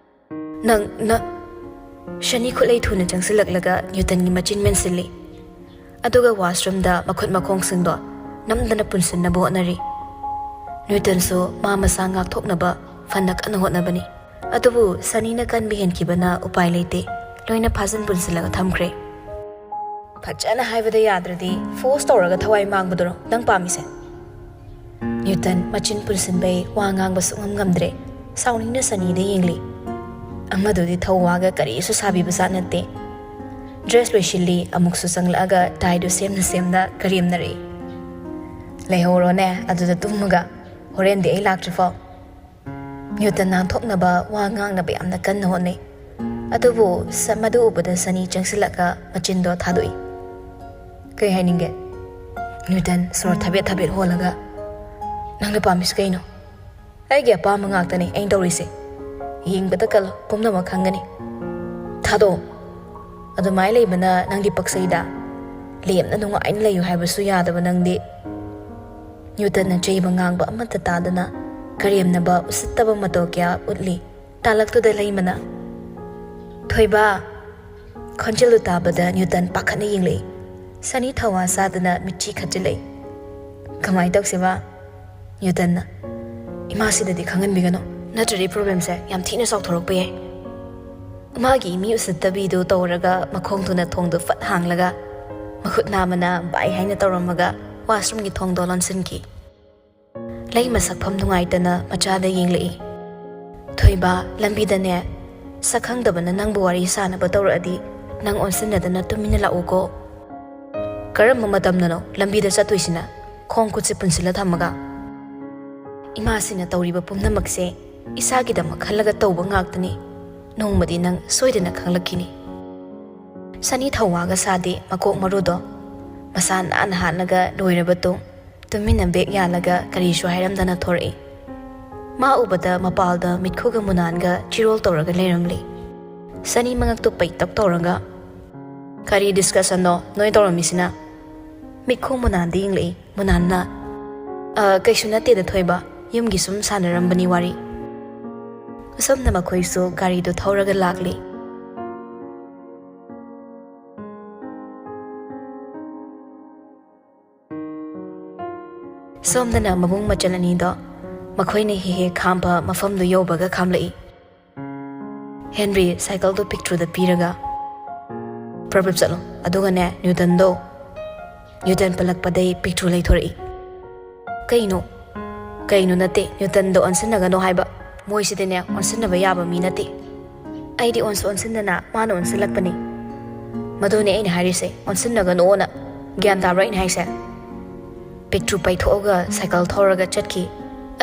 "ꯅꯪ, ꯅ-" ꯁꯅꯤ ꯈꯨꯠꯂꯩ ꯊꯨꯅ ꯆꯪꯁꯤꯜꯂꯛꯂꯒ ꯅ꯭ꯌꯨꯇꯟꯒꯤ ꯃꯆꯤꯟ ꯃꯦꯟꯁꯤꯜꯂꯤ꯫ ꯑꯗꯨꯒ ꯋꯥꯁꯔꯨꯝꯗ ꯃꯈꯨꯠ ꯃꯈꯣꯡꯁꯤꯡꯗꯣ ꯅꯝꯗꯅ ꯄꯨꯟꯁꯤꯟꯅꯕ ꯍꯣꯠꯅꯔꯤ꯫ ꯅ꯭ꯌꯨꯇꯟꯁꯨ ꯃꯥ ꯃꯁꯥ ꯉꯥꯛꯊꯣꯛꯅꯕ ꯐꯅ ꯀꯟꯅ ꯍꯣꯠꯅꯕꯅꯤ꯫ ꯑꯗꯨꯕꯨ ꯁꯅꯤꯅ ꯀꯟꯕ ꯍꯦꯟꯈꯤꯕꯅ ꯎꯄꯥꯏ ꯂꯩꯇꯦ, ꯂꯣꯏꯅ ꯐꯥꯖꯤꯟ ꯄꯨꯟꯁꯤꯜꯂꯒ ꯊꯝꯈ꯭ꯔꯦ꯫ "ꯐꯖꯅ ꯍꯥꯏꯕꯗ ꯌꯥꯗ꯭ꯔꯗꯤ ꯐꯣꯔꯁ ꯇꯧꯔꯒ ꯊꯋꯥꯏ ꯃꯥꯡꯕꯗꯨꯔꯣ ꯅꯪ ꯄꯥꯝꯃꯤꯁꯦ?" ꯅ꯭ꯌꯨꯇꯟ ꯃꯆꯤꯟ ꯄꯨꯟꯁꯤꯟꯕꯩ ꯋꯥ ꯉꯥꯡꯕ ꯁꯨꯡꯉꯝ ꯉꯝꯗ꯭ꯔꯦ꯫ ꯁꯥꯎꯅꯤꯡꯅ ꯁꯅꯤꯗ ꯌꯦꯡꯂꯤ꯫ ꯑꯃꯗꯨꯗꯤ ꯊꯧꯋꯥꯒ ꯀꯔꯤꯁꯨ ꯁꯥꯕꯤꯕ ꯖꯥꯠ ꯅꯠꯇꯦ꯫ ꯗ꯭ꯔꯦꯁ ꯂꯣꯏꯁꯤꯜꯂꯤ, ꯑꯃꯨꯛꯁꯨ ꯆꯪꯂꯛꯑꯒ ꯇꯥꯏꯗꯨ ꯁꯦꯝꯅ ꯁꯦꯝꯅ ꯀꯔꯦꯝꯅꯔꯛꯏ꯫ "ꯂꯩꯍꯧꯔꯣꯅꯦ ꯑꯗꯨꯗ ꯇꯨꯝꯃꯒ, ꯍꯣꯔꯦꯟꯗꯤ ꯑꯩ ꯂꯥꯛꯇ꯭ꯔꯤꯐꯥꯎ꯫" ꯅ꯭ꯌꯨꯇꯟ ꯅꯥꯟꯊꯣꯛꯅꯕ ꯋꯥ ꯉꯥꯡꯅꯕ ꯌꯥꯝꯅ ꯀꯟꯅ ꯍꯣꯠꯅꯩ꯫ ꯑꯗꯨꯕꯨ ꯁ-, ꯃꯗꯨ ꯎꯕꯗ ꯁꯅꯤ ꯆꯪꯁꯤꯜꯂꯛꯑꯒ ꯃꯆꯤꯟꯗꯣ ꯊꯥꯗꯣꯛꯏ꯫ "ꯀꯩ ꯍꯥꯏꯅꯤꯡꯒꯦ?" ꯅ꯭ꯌꯨꯇꯟ ꯁꯣꯔ ꯊꯕꯦꯠ ꯊꯕꯦꯠ ꯍꯣꯜꯂꯒ, "ꯅꯪꯅ ꯄꯥꯝꯃꯤꯁꯤ ꯀꯩꯅꯣ?" "ꯑꯩꯒꯤ ꯑꯄꯥꯝꯕ ꯉꯥꯛꯇꯅꯤ ꯑꯩꯅ ꯇꯧꯔꯤꯁꯦ꯫ ꯌꯦꯡꯕꯗ ꯀꯜꯂꯣ, ꯄꯨꯝꯅꯃꯛ ꯈꯪꯒꯅꯤ꯫ ꯊꯥꯗꯣꯛꯑꯣ꯫ ꯑꯗꯨꯃꯥꯏꯅ ꯂꯩꯕꯅ ꯅꯪꯗꯤ ꯄꯛꯆꯩꯗ꯫ ꯂꯦꯝꯅ ꯅꯨꯡꯉꯥꯏꯅ ꯂꯩꯌꯨ ꯍꯥꯏꯕꯁꯨ ꯌꯥꯗꯕ ꯅꯪꯗꯤ꯫" ꯅ꯭ꯌꯨꯇꯟꯅ ꯆꯩꯕ ꯉꯥꯡꯕ ꯑꯃꯠꯇ ꯇꯥꯗꯅ ꯀꯔꯦꯝꯅꯕ ꯎꯁꯤꯠꯇꯕ ꯃꯇꯧ ꯀꯌꯥ ꯎꯠꯂꯤ꯫ ꯇꯥꯂꯛꯇꯨꯗ ꯂꯩꯃꯅ, "ꯊꯣꯏꯕ!" ꯈꯣꯟꯖꯦꯜꯗꯨ ꯇꯥꯕꯗ ꯅ꯭ꯌꯨꯇꯟ ꯄꯥꯈꯠꯅ ꯌꯦꯡꯂꯛꯏ꯫ ꯁꯅꯤ ꯊꯧꯋꯥ ꯁꯥꯗꯅ ꯃꯤꯠꯆꯤ ꯈꯠꯆꯤꯜꯂꯛꯏ꯫ "ꯀꯃꯥꯏꯅ ꯇꯧꯁꯦꯕ?" ꯅ꯭ꯌꯨꯇꯟꯅ, "ꯏꯃꯥꯁꯤꯗꯗꯤ ꯈꯪꯍꯟꯕꯤꯒꯅꯨ, ꯅꯠꯇ꯭ꯔꯗꯤ ꯄ꯭ꯔꯣꯕ꯭ꯂꯦꯝꯁꯦ ꯌꯥꯝ ꯊꯤꯅ ꯆꯥꯎꯊꯣꯔꯛꯄ ꯌꯥꯏ꯫" ꯃꯥꯒꯤ ꯃꯤ ꯎꯁꯤꯠꯇꯕꯤꯗꯨ ꯇꯧꯔꯒ ꯃꯈꯣꯡꯗꯨꯅ ꯊꯣꯡꯗꯨ ꯐꯠ ꯍꯥꯡꯂꯒ ꯃꯈꯨꯠ ꯅꯥꯝꯃꯅ ꯕꯥꯏ ꯍꯥꯏꯅ ꯇꯧꯔꯝꯃꯒ washroomꯒꯤ ꯊꯣꯡꯗꯣ ꯂꯣꯟꯁꯤꯟꯈꯤ꯫ ꯂꯩꯃ ꯁꯛꯐꯝ ꯅꯨꯡꯉꯥꯏꯇꯅ ꯃꯆꯥꯗ ꯌꯦꯡꯂꯛꯏ꯫ "ꯊꯣꯏꯕ, ꯂꯝꯕꯤꯗꯅꯦ ꯁꯛ ꯈꯪꯗꯕꯅ ꯅꯪꯕꯨ ꯋꯥꯔꯤ ꯁꯥꯅꯕ ꯇꯧꯔꯛꯑꯗꯤ ꯅꯪ ꯑꯣꯟꯁꯤꯟꯅꯗꯅ ꯇꯨꯃꯤꯟꯅ ꯂꯥꯛꯎꯀꯣ꯫" "ꯀꯔꯝꯕ ꯃꯇꯝꯗꯅꯣ ꯂꯝꯕꯤꯗ ꯆꯠꯇꯣꯏꯁꯤꯅ ꯈꯣꯡ ꯈꯨꯠꯁꯦ ꯄꯨꯟꯁꯤꯜꯂ ꯊꯝꯃꯒ?" "ꯏꯃꯥꯁꯤꯅ ꯇꯧꯔꯤꯕ ꯄꯨꯝꯅꯃꯛꯁꯦ ꯏꯁꯥꯒꯤꯗꯃꯛ ꯈꯜꯂꯒ ꯇꯧꯕ ꯉꯥꯛꯇꯅꯤ꯫ ꯅꯣꯡꯃꯗꯤ ꯅꯪ ꯁꯣꯏꯗꯅ ꯈꯪꯂꯛꯈꯤꯅꯤ꯫" ꯁꯅꯤ ꯊꯧꯋꯥꯒ ꯁꯥꯗꯦ ꯃꯀꯣꯛ ꯃꯔꯨꯗꯣ꯫ ꯃꯁꯥ ꯅꯥꯟꯅ ꯍꯥꯠꯂꯒ ꯂꯣꯏꯔꯕ ꯇꯨꯡ ꯇꯨꯃꯤꯟꯅ ꯕꯦꯛ ꯌꯥꯜꯂꯒ ꯀꯔꯤꯁꯨ ꯍꯥꯏꯔꯝꯗꯅ ꯊꯣꯔꯛꯏ꯫ ꯃꯥ ꯎꯕꯗ ꯃꯄꯥꯜꯗ ꯃꯤꯠꯈꯨꯒ ꯃꯨꯅꯥꯟꯒ ꯆꯤꯔꯣꯜ ꯇꯧꯔꯒ ꯂꯩꯔꯝꯂꯤ꯫ ꯁꯅꯤ ꯃꯉꯛꯇꯨ ꯄꯩꯇꯛ ꯇꯧꯔꯒ, "ꯀꯔꯤ discussionꯅꯣ ꯅꯣꯏ ꯇꯧꯔꯝꯃꯤꯁꯤꯅ?" ꯃꯤꯠꯈꯨ ꯃꯨꯅꯥꯟꯗ ꯌꯦꯡꯂꯛꯏ꯫ ꯃꯨꯅꯥꯟꯅ, "ꯑ, ꯀꯩꯁꯨ ꯅꯠꯇꯦꯗ ꯊꯣꯏꯕ, ꯌꯨꯝꯒꯤ ꯁꯨꯝ ꯁꯥꯟꯅꯔꯝꯕꯅꯤ ꯋꯥꯔꯤ꯫" ꯑꯁꯣꯝꯅ ꯃꯈꯣꯏꯁꯨ ꯒꯥꯔꯤꯗꯨ ꯊꯧꯔꯒ ꯂꯥꯛꯂꯤ꯫ ꯁꯣꯝꯗꯅ ꯃꯕꯨꯡ ꯃꯆꯜ ꯑꯅꯤꯗꯣ ꯃꯈꯣꯏꯅ ꯍꯦꯛ ꯍꯦꯛ ꯈꯥꯝꯕ ꯃꯐꯝꯗꯨ ꯌꯧꯕꯒ ꯈꯥꯝꯂꯛꯏ꯫ ꯍꯦꯟꯔꯤ ꯁꯥꯏꯀꯜꯗꯨ ꯄꯤꯛꯇ꯭ꯔꯨꯗ ꯄꯤꯔꯒ, "ꯄ꯭ꯔꯞ ꯄ꯭ꯔꯞ ꯆꯠꯂꯣ, ꯑꯗꯨꯒꯅꯦ ꯅ꯭ꯌꯨꯇꯟꯗꯣ, ꯅ꯭ꯌꯨꯇꯟ ꯄꯜꯂꯛꯄꯗꯩ ꯄꯤꯛꯇ꯭ꯔꯨ ꯂꯩꯊꯣꯔꯛꯏ꯫" "ꯀꯩꯅꯣ?" "ꯀꯩꯅꯣ ꯅꯠꯇꯦ, ꯅ꯭ꯌꯨꯇꯟꯗꯣ ꯑꯣꯟꯁꯤꯟꯅꯒꯅꯣ ꯍꯥꯏꯕ꯫ ꯃꯣꯏꯁꯤꯗꯤꯅꯦ ꯑꯣꯟꯁꯤꯟꯅꯕ ꯌꯥꯕ ꯃꯤ ꯅꯠꯇꯦ꯫" "ꯑꯩꯗꯤ ꯑꯣꯟꯁꯨ ꯑꯣꯟꯁꯤꯟꯗꯅ ꯃꯥꯅ ꯑꯣꯟꯁꯤꯜꯂꯛꯄꯅꯤ꯫" "ꯃꯗꯨꯅꯦ ꯑꯩꯅ ꯍꯥꯏꯔꯤꯁꯦ, ꯑꯣꯟꯁꯤꯟꯅꯒꯅꯣꯅ꯫ ꯒ꯭ꯌꯥꯟ ꯇꯥꯕ꯭ꯔꯥ ꯑꯩꯅ ꯍꯥꯏꯁꯦ?" ꯄꯤꯛꯇ꯭ꯔꯨ ꯄꯩꯊꯣꯛꯑꯒ ꯁꯥꯏꯀꯜ ꯊꯧꯔꯒ ꯆꯠꯈꯤ꯫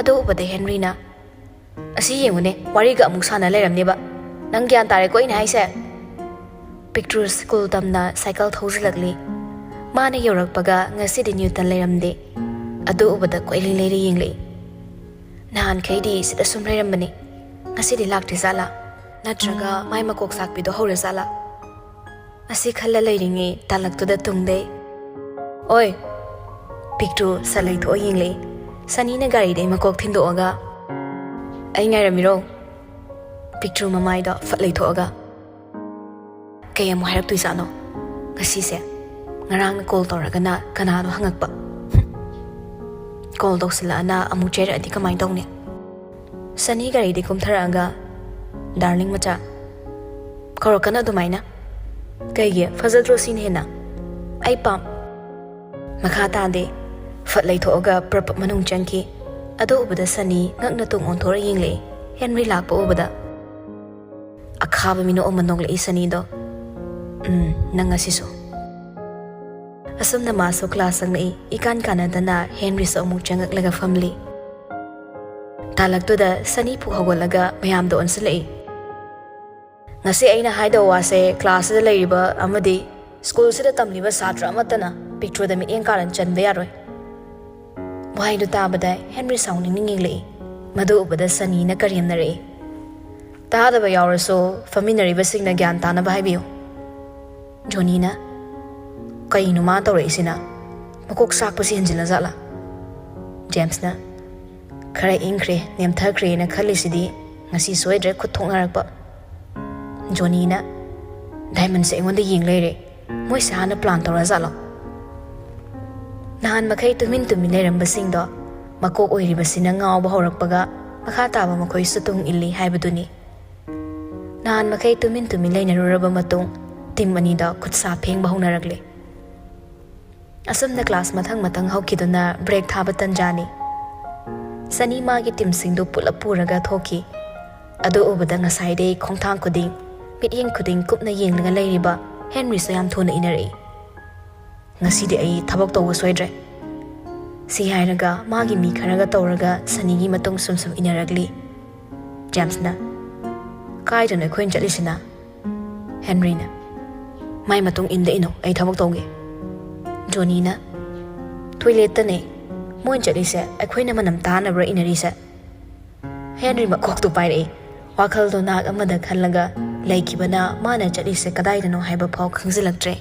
ꯑꯗꯨ ꯎꯕꯗ ꯍꯦꯟꯔꯤꯅ, "ꯑꯁꯤ ꯌꯦꯡꯉꯨꯅꯦ, ꯋꯥꯔꯤꯒ ꯑꯃꯨꯛ ꯁꯥꯟꯅ ꯂꯩꯔꯝꯅꯦꯕ꯫ ꯅꯪ ꯒ꯭ꯌꯥꯟ ꯇꯥꯔꯦꯀꯣ ꯑꯩꯅ ꯍꯥꯏꯁꯦ?" ꯄꯤꯛꯇ꯭ꯔꯨ ꯁ꯭ꯀꯨꯜ ꯇꯝꯅ ꯁꯥꯏꯀꯜ ꯊꯧꯖꯤꯜꯂꯛꯂꯤ꯫ ꯃꯥꯅ ꯌꯧꯔꯛꯄꯒ ꯉꯁꯤꯗꯤ ꯅ꯭ꯌꯨꯇꯟ ꯂꯩꯔꯝꯗꯦ꯫ ꯑꯗꯨ ꯎꯕꯗ ꯀꯣꯏꯂꯩ ꯂꯩꯔ ꯌꯦꯡꯂꯛꯏ꯫ ꯅꯍꯥꯟꯈꯩꯗꯤ ꯁꯤꯗ ꯁꯨꯝ ꯂꯩꯔꯝꯕꯅꯤ, ꯉꯁꯤꯗꯤ ꯂꯥꯛꯇ꯭ꯔꯤꯖꯥꯠꯂꯥ? ꯅꯠꯇ꯭ꯔꯒ ꯃꯥꯏ ꯃꯀꯣꯛ ꯆꯥꯛꯄꯤꯗꯣ ꯍꯧꯔꯖꯥꯠꯂꯥ? ꯑꯁꯤ ꯈꯜꯂ ꯂꯩꯔꯤꯉꯩ ꯇꯥꯂꯛꯇꯨꯗ ꯇꯨꯡꯗꯩ, "ꯑꯣꯏ!" ꯄꯤꯛꯇ꯭ꯔꯨ ꯁꯠ ꯂꯩꯊꯣꯛꯑ ꯌꯦꯡꯂꯛꯏ꯫ ꯁꯅꯤꯅ ꯒꯥꯔꯤꯗꯩ ꯃꯀꯣꯛ ꯊꯤꯟꯗꯣꯛꯑꯒ, "ꯑꯩ ꯉꯥꯏꯔꯝꯃꯤꯔꯣ?" ꯄꯤꯛꯇ꯭ꯔꯨ ꯃꯃꯥꯏꯗꯣ ꯐꯠ ꯂꯩꯊꯣꯛꯑꯒ, "ꯀꯩ ꯑꯃꯨꯛ ꯍꯥꯏꯔꯛꯇꯣꯏꯖꯥꯠꯅꯣ ꯉꯁꯤꯁꯦ? ꯉꯔꯥꯡꯅ call ꯇꯧꯔꯒꯅ ꯀꯅꯥꯅꯣ ꯍꯪꯉꯛꯄ꯫ ꯍꯨꯝ꯫ Call ꯇꯧꯁꯤꯜꯂꯛꯑꯅ ꯑꯃꯨꯛ ꯆꯩꯔꯛꯑꯗꯤ ꯀꯃꯥꯏꯅ ꯇꯧꯅꯤ?" ꯁꯅꯤ ꯒꯥꯔꯤꯗꯤ ꯀꯨꯝꯊꯔꯛꯑꯒ, "Darling ꯃꯆꯥ, ꯀꯧꯔꯛꯀꯅꯨ ꯑꯗꯨꯃꯥꯏꯅ꯫ ꯀꯩꯒꯤ? ꯐꯖꯗ꯭ꯔꯣ ꯁꯤꯅ ꯍꯦꯟꯅ? ꯑꯩ ꯄꯥꯝ-꯫ ꯃꯈꯥ ꯇꯥꯗꯦ꯫ ꯐꯠ ꯂꯩꯊꯣꯛꯑꯒ ꯄ꯭ꯔꯞ ꯃꯅꯨꯡ ꯆꯪꯈꯤ꯫ ꯑꯗꯨ ꯎꯕꯗ ꯁꯅꯤ ꯉꯛꯅ ꯇꯨꯡ ꯑꯣꯟꯊꯣꯔ ꯌꯦꯡꯂꯛꯏ꯫ ꯍꯦꯟꯔꯤ ꯂꯥꯛꯄ ꯎꯕꯗ ꯑꯈꯥꯕ ꯃꯤꯅꯣꯛ ꯑꯃ ꯅꯣꯛꯂꯛꯏ ꯁꯅꯤꯗꯣ꯫ "ꯎꯝ, ꯅꯪ ꯉꯁꯤꯁꯨ꯫" ꯑꯁꯨꯝꯅ ꯃꯥꯁꯨ ꯀ꯭ꯂꯥꯁ ꯆꯪꯂꯛꯏ꯫ ꯏꯀꯥꯟ ꯀꯥꯟꯅꯗꯅ ꯍꯦꯟꯔꯤꯁꯨ ꯑꯃꯨꯛ ꯆꯪꯉꯛꯂꯒ ꯐꯝꯂꯤ꯫ ꯇꯥꯂꯛꯇꯨꯗ ꯁꯅꯤ ꯄꯨꯛ ꯍꯧꯒꯠꯂꯒ ꯃꯌꯥꯝꯗ ꯑꯣꯟꯁꯤꯜꯂꯛꯏ꯫ "ꯉꯁꯤ ꯑꯩꯅ ꯍꯥꯏꯗꯧ ꯋꯥꯁꯦ ꯀ꯭ꯂꯥꯁꯁꯤꯗ ꯂꯩꯔꯤꯕ ꯑꯃꯗꯤ ꯁ꯭ꯀꯨꯜꯁꯤꯗ ꯇꯝꯂꯤꯕ ꯁꯥꯇ꯭ꯔ ꯑꯃꯠꯇꯅ ꯄꯤꯛꯇ꯭ꯔꯨꯗ ꯃꯤꯠꯌꯦꯡ ꯀꯥꯔꯟ ꯆꯟꯕ ꯌꯥꯔꯣꯏ꯫" ꯋꯥꯍꯩꯗꯨ ꯇꯥꯕꯗ ꯍꯦꯟꯔꯤ ꯁꯥꯎꯅꯤꯡꯅ ꯌꯦꯡꯂꯛꯏ꯫ ꯃꯗꯨ ꯎꯕꯗ ꯁꯅꯤꯅ ꯀꯔꯦꯝꯅꯔꯛꯏ꯫ "ꯇꯥꯗꯕ ꯌꯥꯎꯔꯁꯨ ꯐꯝꯃꯤꯟꯅꯔꯤꯕꯁꯤꯡꯅ ꯒ꯭ꯌꯥꯟ ꯇꯥꯅꯕ ꯍꯥꯏꯕꯤꯌꯨ꯫" ꯖꯣꯅꯤꯅ, "ꯀꯩꯅꯣ ꯃꯥ ꯇꯧꯔꯛꯏꯁꯤꯅ? ꯃꯀꯣꯛ ꯆꯥꯛꯄꯁꯤ ꯍꯦꯟꯖꯤꯜꯂ ꯖꯥꯠꯂꯥ?" ꯖꯦꯝꯁꯅ, "ꯈꯔ ꯏꯪꯈ꯭ꯔꯦ, ꯅꯦꯝꯊꯈ꯭ꯔꯦꯅ ꯈꯜꯂꯤꯁꯤꯗꯤ ꯉꯁꯤ ꯁꯣꯏꯗ꯭ꯔꯦ ꯈꯨꯠ ꯊꯣꯛꯅꯔꯛꯄ꯫" ꯖꯣꯅꯤꯅ, "ꯗꯥꯏꯃꯟꯁꯦ ꯑꯩꯉꯣꯟꯗ ꯌꯦꯡ ꯂꯩꯔꯦ꯫ ꯃꯣꯏꯁꯦ ꯍꯥꯟꯅ ꯄ꯭ꯂꯥꯟ ꯇꯧꯔ ꯖꯥꯠꯂꯣ?" ꯅꯍꯥꯟ ꯃꯈꯩ ꯇꯨꯃꯤꯟ ꯇꯨꯃꯤꯟ ꯂꯩꯔꯝꯕꯁꯤꯡꯗꯣ ꯃꯀꯣꯛ ꯑꯣꯏꯔꯤꯕꯁꯤꯅ ꯉꯥꯎꯕ ꯍꯧꯔꯛꯄꯒ ꯃꯈꯥ ꯇꯥꯕ ꯃꯈꯣꯏꯁꯨ ꯇꯨꯡ ꯏꯜꯂꯤ ꯍꯥꯏꯕꯗꯨꯅꯤ꯫ ꯅꯍꯥꯟ ꯃꯈꯩ ꯇꯨꯃꯤꯟ ꯇꯨꯃꯤꯟ ꯂꯩꯅꯔꯨꯔꯕ ꯃꯇꯨꯡ ꯇꯤꯝ ꯑꯅꯤꯗꯣ ꯈꯨꯠꯁꯥ ꯐꯦꯡꯕ ꯍꯧꯅꯔꯛꯂꯦ꯫ ꯑꯁꯨꯝꯅ ꯀ꯭ꯂꯥꯁ ꯃꯊꯪ ꯃꯊꯪ ꯍꯧꯈꯤꯗꯨꯅ ꯕ꯭ꯔꯦꯛ ꯊꯥꯕ ꯇꯟꯖꯥꯅꯤ꯫ ꯁꯅꯤ ꯃꯥꯒꯤ ꯇꯤꯝꯁꯤꯡꯗꯨ ꯄꯨꯂꯞ ꯄꯨꯔꯒ ꯊꯣꯛꯈꯤ꯫ ꯑꯗꯨ ꯎꯕꯗ ꯉꯁꯥꯏꯗꯩ ꯈꯣꯡꯊꯥꯡ ꯈꯨꯗꯤꯡ, ꯃꯤꯠꯌꯦꯡ ꯈꯨꯗꯤꯡ ꯀꯨꯞꯅ ꯌꯦꯡꯂꯒ ꯂꯩꯔꯤꯕ ꯍꯦꯟꯔꯤꯁꯨ ꯌꯥꯝ ꯊꯨꯅ ꯏꯟꯅꯔꯛꯏ꯫ "ꯉꯁꯤꯗꯤ ꯑꯩ ꯊꯕꯛ ꯇꯧꯕ ꯁꯣꯏꯗ꯭ꯔꯦ꯫" ꯁꯤ ꯍꯥꯏꯔꯒ ꯃꯥꯒꯤ ꯃꯤ ꯈꯔꯒ ꯇꯧꯔꯒ ꯁꯅꯤꯒꯤ ꯃꯇꯨꯡ ꯁꯨꯝ ꯁꯨꯝ ꯏꯟꯅꯔꯛꯂꯤ꯫ ꯖꯦꯝꯁꯅ, "ꯀꯥꯏꯗꯅꯣ ꯑꯩꯈꯣꯏꯅ ꯆꯠꯂꯤꯁꯤꯅ?" ꯍꯦꯟꯔꯤꯅ, "ꯃꯥꯏ ꯃꯇꯨꯡ ꯏꯟꯗ ꯏꯅꯣ, ꯑꯩ ꯊꯕꯛ ꯇꯧꯒꯦ꯫" ꯖꯣꯅꯤꯅ, "ꯇꯣꯏꯂꯦꯠꯇꯅꯦ ꯃꯣꯏꯅ ꯆꯠꯂꯤꯁꯦ, ꯑꯩꯈꯣꯏꯅ ꯃꯅꯝ ꯇꯥꯅꯕ꯭ꯔꯥ ꯏꯟꯅꯔꯤꯁꯦ?" ꯍꯦꯟꯔꯤ ꯃꯀꯣꯛꯇꯨ ꯄꯥꯏꯔꯛꯏ꯫ ꯋꯥꯈꯜꯗꯣ ꯅꯥꯛ ꯑꯃꯗ ꯈꯜꯂꯒ ꯂꯩꯈꯤꯕꯅ ꯃꯥꯅ ꯆꯠꯂꯤꯁꯦ ꯀꯗꯥꯏꯗꯅꯣ ꯍꯥꯏꯕ ꯐꯥꯎ ꯈꯪꯖꯤꯜꯂꯛꯇ꯭ꯔꯦ꯫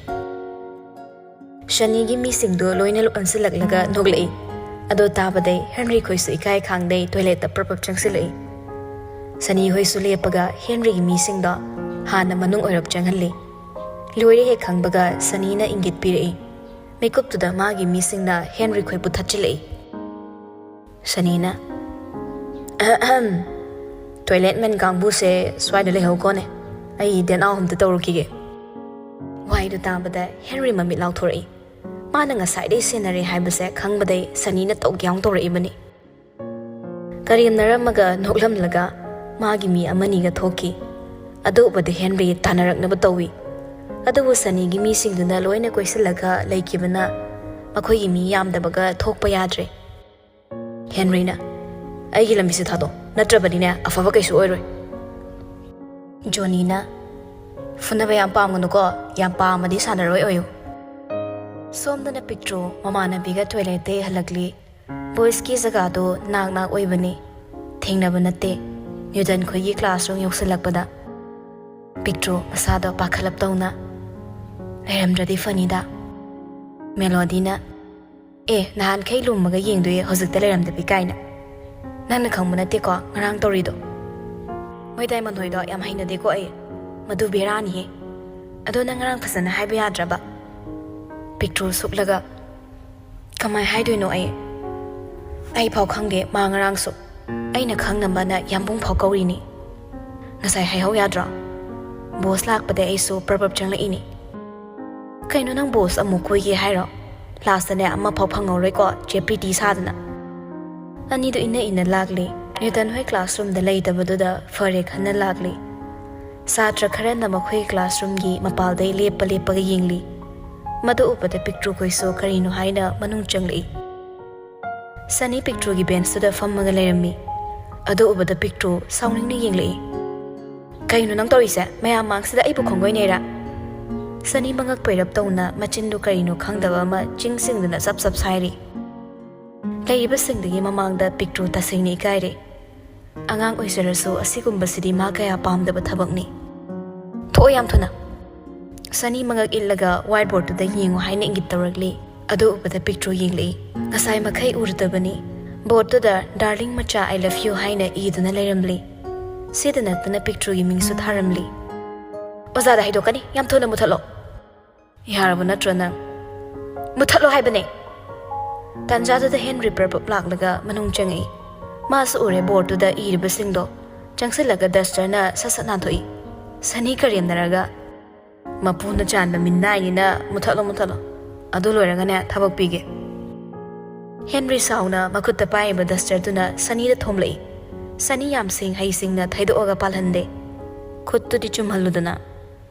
ꯁꯅꯤꯒꯤ ꯃꯤꯁꯤꯡꯗꯣ ꯂꯣꯏꯅ ꯑꯣꯟꯁꯤꯜꯂꯛꯂꯒ ꯅꯣꯛꯂꯛꯏ꯫ ꯑꯗꯣ ꯇꯥꯕꯗꯩ ꯍꯦꯟꯔꯤ ꯈꯣꯏꯁꯨ ꯏꯀꯥꯏ ꯈꯥꯡꯗꯩ ꯇꯣꯏꯂꯦꯠꯇ ꯄ꯭ꯔꯞ ꯄ꯭ꯔꯞ ꯆꯪꯁꯤꯜꯂꯛꯏ꯫ ꯁꯅꯤ ꯍꯣꯏꯁꯨ ꯂꯦꯞꯄꯒ ꯍꯦꯟꯔꯤꯒꯤ ꯃꯤꯁꯤꯡꯗꯣ ꯍꯥꯟꯅ ꯃꯅꯨꯡ ꯑꯣꯏꯔꯞ ꯆꯪꯍꯜꯂꯤ꯫ ꯂꯣꯏꯔꯦ ꯍꯦꯛ ꯈꯪꯕꯒ ꯁꯅꯤꯅ ꯏꯪꯒꯤꯠ ꯄꯤꯔꯛꯏ꯫ ꯃꯤꯀꯨꯞꯇꯨꯗ ꯃꯥꯒꯤ ꯃꯤꯁꯤꯡꯅ ꯍꯦꯟꯔꯤ ꯈꯣꯏꯕꯨ ꯊꯠꯆꯤꯜꯂꯛꯏ꯫ ꯁꯅꯤꯅ, "ꯑꯍꯝ, ꯇꯣꯏꯂꯦꯠ ꯃꯦꯟ ꯀꯥꯡꯕꯨꯁꯦ ꯁ꯭ꯋꯥꯏꯗ ꯂꯩꯍꯧꯀꯣꯅꯦ꯫ ꯑꯩ ꯗꯦꯅꯥꯎ ꯑꯝꯇ ꯇꯧꯔꯨꯈꯤꯒꯦ꯫ ꯋꯥꯍꯩꯗꯨ ꯇꯥꯕꯗ ꯍꯦꯟꯔꯤ ꯃꯃꯤꯠ ꯂꯥꯎꯊꯣꯔꯛꯏ꯫ ꯃꯥꯅ ꯉꯁꯥꯏꯗꯩ ꯁꯦꯟꯅꯔꯦ ꯍꯥꯏꯕꯁꯦ ꯈꯪꯕꯗꯩ ꯁꯅꯤꯅ ꯇꯧꯒꯦ ꯌꯥꯎꯅ ꯇꯧꯔꯛꯏꯕꯅꯤ꯫ ꯀꯔꯦꯝꯅꯔꯝꯃꯒ ꯅꯣꯛꯂꯝꯂꯒ ꯃꯥꯒꯤ ꯃꯤ ꯑꯃꯅꯤꯒ ꯊꯣꯛꯈꯤ꯫ ꯑꯗꯨ ꯎꯕꯗ ꯍꯦꯟꯔꯤ ꯇꯥꯟꯅꯔꯛꯅꯕ ꯇꯧꯏ꯫ ꯑꯗꯨꯕꯨ ꯁꯅꯤꯒꯤ ꯃꯤꯁꯤꯡꯗꯨꯅ ꯂꯣꯏꯅ ꯀꯣꯏꯁꯤꯜꯂꯒ ꯂꯩꯈꯤꯕꯅ ꯃꯈꯣꯏꯒꯤ ꯃꯤ ꯌꯥꯝꯗꯕꯒ ꯊꯣꯛꯄ ꯌꯥꯗ꯭ꯔꯦ꯫ ꯍꯦꯟꯔꯤꯅ, "ꯑꯩꯒꯤ ꯂꯝꯕꯤꯁꯦ ꯊꯥꯗꯣꯛ, ꯅꯠꯇ꯭ꯔꯕꯗꯤꯅꯦ ꯑꯐꯕ ꯀꯩꯁꯨ ꯑꯣꯏꯔꯣꯏ꯫" ꯖꯣꯅꯤꯅ, "ꯐꯨꯅꯕ ꯌꯥꯝ ꯄꯥꯝꯒꯅꯨꯀꯣ, ꯌꯥꯝ ꯄꯥꯝꯃꯗꯤ ꯁꯥꯟꯅꯔꯣꯏ ꯑꯣꯏꯌꯨ꯫" ꯁꯣꯝꯗꯅ ꯄꯤꯛꯇ꯭ꯔꯨ ꯃꯃꯥꯟꯅꯕꯤꯒ ꯇꯣꯏꯂꯦꯠꯇꯩ ꯍꯜꯂꯛꯂꯤ꯫ ꯕꯣꯏꯁꯀꯤ ꯖꯒꯥꯗꯣ ꯅꯥꯛ ꯅꯥꯛ ꯑꯣꯏꯕꯅꯤ꯫ ꯊꯦꯡꯅꯕ ꯅꯠꯇꯦ꯫ ꯅ꯭ꯌꯨꯇꯟ ꯈꯣꯏꯒꯤ ꯀ꯭ꯂꯥꯁꯔꯨꯝ ꯌꯧꯁꯤꯜꯂꯛꯄꯗ ꯄꯤꯛꯇ꯭ꯔꯨ ꯃꯁꯥꯗꯣ ꯄꯥꯈꯠꯂꯞ ꯇꯧꯅ, "ꯂꯩꯔꯝꯗ꯭ꯔꯗꯤ ꯐꯅꯤꯗ꯫" ꯃꯦꯂꯣꯗꯤꯅ, "ꯑꯦ, ꯅꯍꯥꯟꯈꯩ ꯂꯨꯝꯃꯒ ꯌꯦꯡꯗꯣꯏ, ꯍꯧꯖꯤꯛꯇ ꯂꯩꯔꯝꯗꯕꯤ ꯀꯥꯏꯅ꯫ ꯅꯪꯅ ꯈꯪꯕ ꯅꯠꯇꯦꯀꯣ ꯉꯔꯥꯡ ꯇꯧꯔꯤꯗꯣ꯫ ꯃꯣꯏ ꯗꯥꯏꯃꯟ ꯍꯣꯏꯗꯣ ꯌꯥꯝ ꯍꯩꯅꯗꯦꯀꯣ ꯑꯩ꯫ ꯃꯗꯨ ꯕꯦꯔꯥꯅꯤꯍꯦ꯫ ꯑꯗꯣ ꯅꯪ ꯉꯔꯥꯡ ꯐꯖꯅ ꯍꯥꯏꯕ ꯌꯥꯗ꯭ꯔꯕ?" ꯄꯤꯛꯇ꯭ꯔꯨ ꯁꯨꯛꯂꯒ, "ꯀꯃꯥꯏ ꯍꯥꯏꯗꯣꯏꯅꯣ ꯑꯩ? ꯑꯩ ꯐꯥꯎ ꯈꯪꯗꯦ ꯃꯥ ꯉꯔꯥꯡꯁꯨ꯫ ꯑꯩꯅ ꯈꯪꯅꯕꯅ ꯌꯥꯝꯕꯨꯡ ꯐꯥꯎ ꯀꯧꯔꯤꯅꯤ꯫ ꯉꯁꯥꯏ ꯍꯥꯏꯍꯧ ꯌꯥꯗ꯭ꯔꯣ? ꯕꯣꯁ ꯂꯥꯛꯄꯗ ꯑꯩꯁꯨ ꯄ꯭ꯔꯞ ꯄ꯭ꯔꯞ ꯆꯪꯂꯛꯏꯅꯤ꯫" "ꯀꯩꯅꯣ, ꯅꯪ ꯕꯣꯁ ꯑꯃꯨꯛ ꯀꯣꯏꯒꯦ ꯍꯥꯏꯔꯣ? ꯂꯥꯁꯇꯅꯦ ꯑꯃꯐꯥꯎ ꯐꯪꯍꯧꯔꯣꯏꯀꯣ, ꯆꯦ ꯄ꯭ꯔꯤꯇꯤ ꯁꯥꯗꯅ꯫" ꯑꯅꯤꯗꯨ ꯏꯟꯅ ꯏꯟꯅ ꯂꯥꯛꯂꯤ꯫ ꯅ꯭ꯌꯨꯇꯟ ꯍꯣꯏ ꯀ꯭ꯂꯥꯁꯔꯨꯝꯗ ꯂꯩꯇꯕꯗꯨꯗ ꯐꯔꯦ ꯈꯟꯅ ꯂꯥꯛꯂꯤ꯫ ꯁꯥꯇ꯭ꯔ ꯈꯔꯅ ꯃꯈꯣꯏ ꯀ꯭ꯂꯥꯁꯔꯨꯝꯒꯤ ꯃꯄꯥꯜꯗꯩ ꯂꯦꯞꯄ ꯂꯦꯞꯄꯒ ꯌꯦꯡꯂꯤ꯫ ꯃꯗꯨ ꯎꯕꯗ ꯄꯤꯛꯇ꯭ꯔꯨꯈꯣꯏꯁꯨ ꯀꯔꯤꯅꯣ ꯍꯥꯏꯅ ꯃꯅꯨꯡ ꯆꯪꯂꯛꯏ꯫ ꯁꯅꯤ ꯄꯤꯛꯇ꯭ꯔꯨꯒꯤ ꯕꯦꯟꯁꯇꯨꯗ ꯐꯝꯃꯒ ꯂꯩꯔꯝꯃꯤ꯫ ꯑꯗꯨ ꯎꯕꯗ ꯄꯤꯛꯇ꯭ꯔꯨ ꯁꯥꯎꯅꯤꯡꯅ ꯌꯦꯡꯂꯛꯏ꯫ "ꯀꯩꯅꯣ ꯅꯪ ꯇꯧꯔꯤꯁꯦ? ꯃꯌꯥꯝ ꯃꯥꯡꯁꯤꯗ ꯑꯩꯕꯨ ꯈꯣꯡꯒꯣꯏꯅꯩꯔꯥ?" ꯁꯅꯤ ꯃꯉꯛ ꯄꯩꯔꯞ ꯇꯧꯅ ꯃꯆꯤꯟꯗꯨ ꯀꯔꯤꯅꯣ ꯈꯪꯗꯕ ꯑꯃ ꯆꯤꯡ ꯆꯤꯡꯗꯨꯅ ꯆꯞ ꯆꯞ ꯁꯥꯏꯔꯤ꯫ ꯂꯩꯔꯤꯕꯁꯤꯡꯗꯨꯒꯤ ꯃꯃꯥꯡꯗ ꯄꯤꯛꯇ꯭ꯔꯨ ꯇꯁꯦꯡꯅ ꯏꯀꯥꯏꯔꯦ꯫ ꯑꯉꯥꯡ ꯑꯣꯏꯖꯔꯁꯨ ꯑꯁꯤꯒꯨꯝꯕꯁꯤꯗꯤ ꯃꯥ ꯀꯌꯥ ꯄꯥꯝꯗꯕ ꯊꯕꯛꯅꯤ꯫ "ꯊꯣꯛꯑꯣ ꯌꯥꯝ ꯊꯨꯅ꯫" ꯁꯅꯤ ꯃꯉꯛ ꯏꯜꯂꯒ ꯋꯥꯏꯠ ꯕꯣꯔꯗꯇꯨꯗ ꯌꯦꯡꯉꯨ ꯍꯥꯏꯅ ꯏꯪꯒꯤꯠ ꯇꯧꯔꯛꯂꯤ꯫ ꯑꯗꯨ ꯎꯕꯗ ꯄꯤꯛꯇ꯭ꯔꯨ ꯌꯦꯡꯂꯛꯏ꯫ ꯉꯁꯥꯏ ꯃꯈꯩ ꯎꯔꯨꯗꯕꯅꯤ꯫ ꯕꯣꯔꯗꯇꯨꯗ "Darling ꯃꯆꯥ, I love you" ꯍꯥꯏꯅ ꯏꯗꯨꯅ ꯂꯩꯔꯝꯂꯤ꯫ ꯁꯤꯗ ꯅꯠꯇꯅ ꯄꯤꯛꯇ꯭ꯔꯨꯒꯤ ꯃꯤꯡꯁꯨ ꯊꯥꯔꯝꯂꯤ꯫ "ꯑꯣꯖꯥꯗ ꯍꯥꯏꯗꯣꯛꯀꯅꯤ, ꯌꯥꯝ ꯊꯨꯅ ꯃꯨꯊꯠꯂꯣ꯫" "ꯌꯥꯔꯕ ꯅꯠꯇ꯭ꯔꯣ ꯅꯪ?" "ꯃꯨꯊꯠꯂꯣ ꯍꯥꯏꯕꯅꯦ!" ꯇꯥꯟꯖꯥꯗꯨꯗ ꯍꯦꯟꯔꯤ ꯄ꯭ꯔꯞ ꯄ꯭ꯔꯞ ꯂꯥꯛꯂꯒ ꯃꯅꯨꯡ ꯆꯪꯉꯛꯏ꯫ ꯃꯥꯁꯨ ꯎꯔꯦ ꯕꯣꯔꯗꯇꯨꯗ ꯏꯔꯤꯕꯁꯤꯡꯗꯣ꯫ ꯆꯪꯁꯤꯜꯂꯒ ꯗꯁꯇꯔꯅ ꯁꯠ ꯁꯠ ꯅꯥꯟꯊꯣꯛꯏ꯫ ꯁꯅꯤ ꯀꯔꯦꯝꯅꯔꯒ, "ꯃꯄꯨꯅ ꯆꯥꯟꯕ ꯃꯤꯅꯥꯏꯅꯤꯅ ꯃꯨꯊꯠꯂꯣ, ꯃꯨꯊꯠꯂꯣ꯫ ꯑꯗꯨ ꯂꯣꯏꯔꯒꯅꯦ ꯊꯕꯛ ꯄꯤꯒꯦ꯫" ꯍꯦꯟꯔꯤ ꯁꯥꯎꯅ ꯃꯈꯨꯠꯇ ꯄꯥꯏꯔꯤꯕ ꯗꯁꯇꯔꯗꯨꯅ ꯁꯅꯤꯗ ꯊꯣꯝꯂꯛꯏ꯫ ꯁꯅꯤ ꯌꯥꯝ ꯁꯤꯡ ꯍꯩꯁꯤꯡꯅ ꯊꯩꯗꯣꯛꯑꯒ ꯄꯥꯜꯍꯟꯗꯦ꯫ ꯈꯨꯠꯇꯨꯗꯤ ꯆꯨꯝꯍꯜꯂꯨꯗꯅ꯫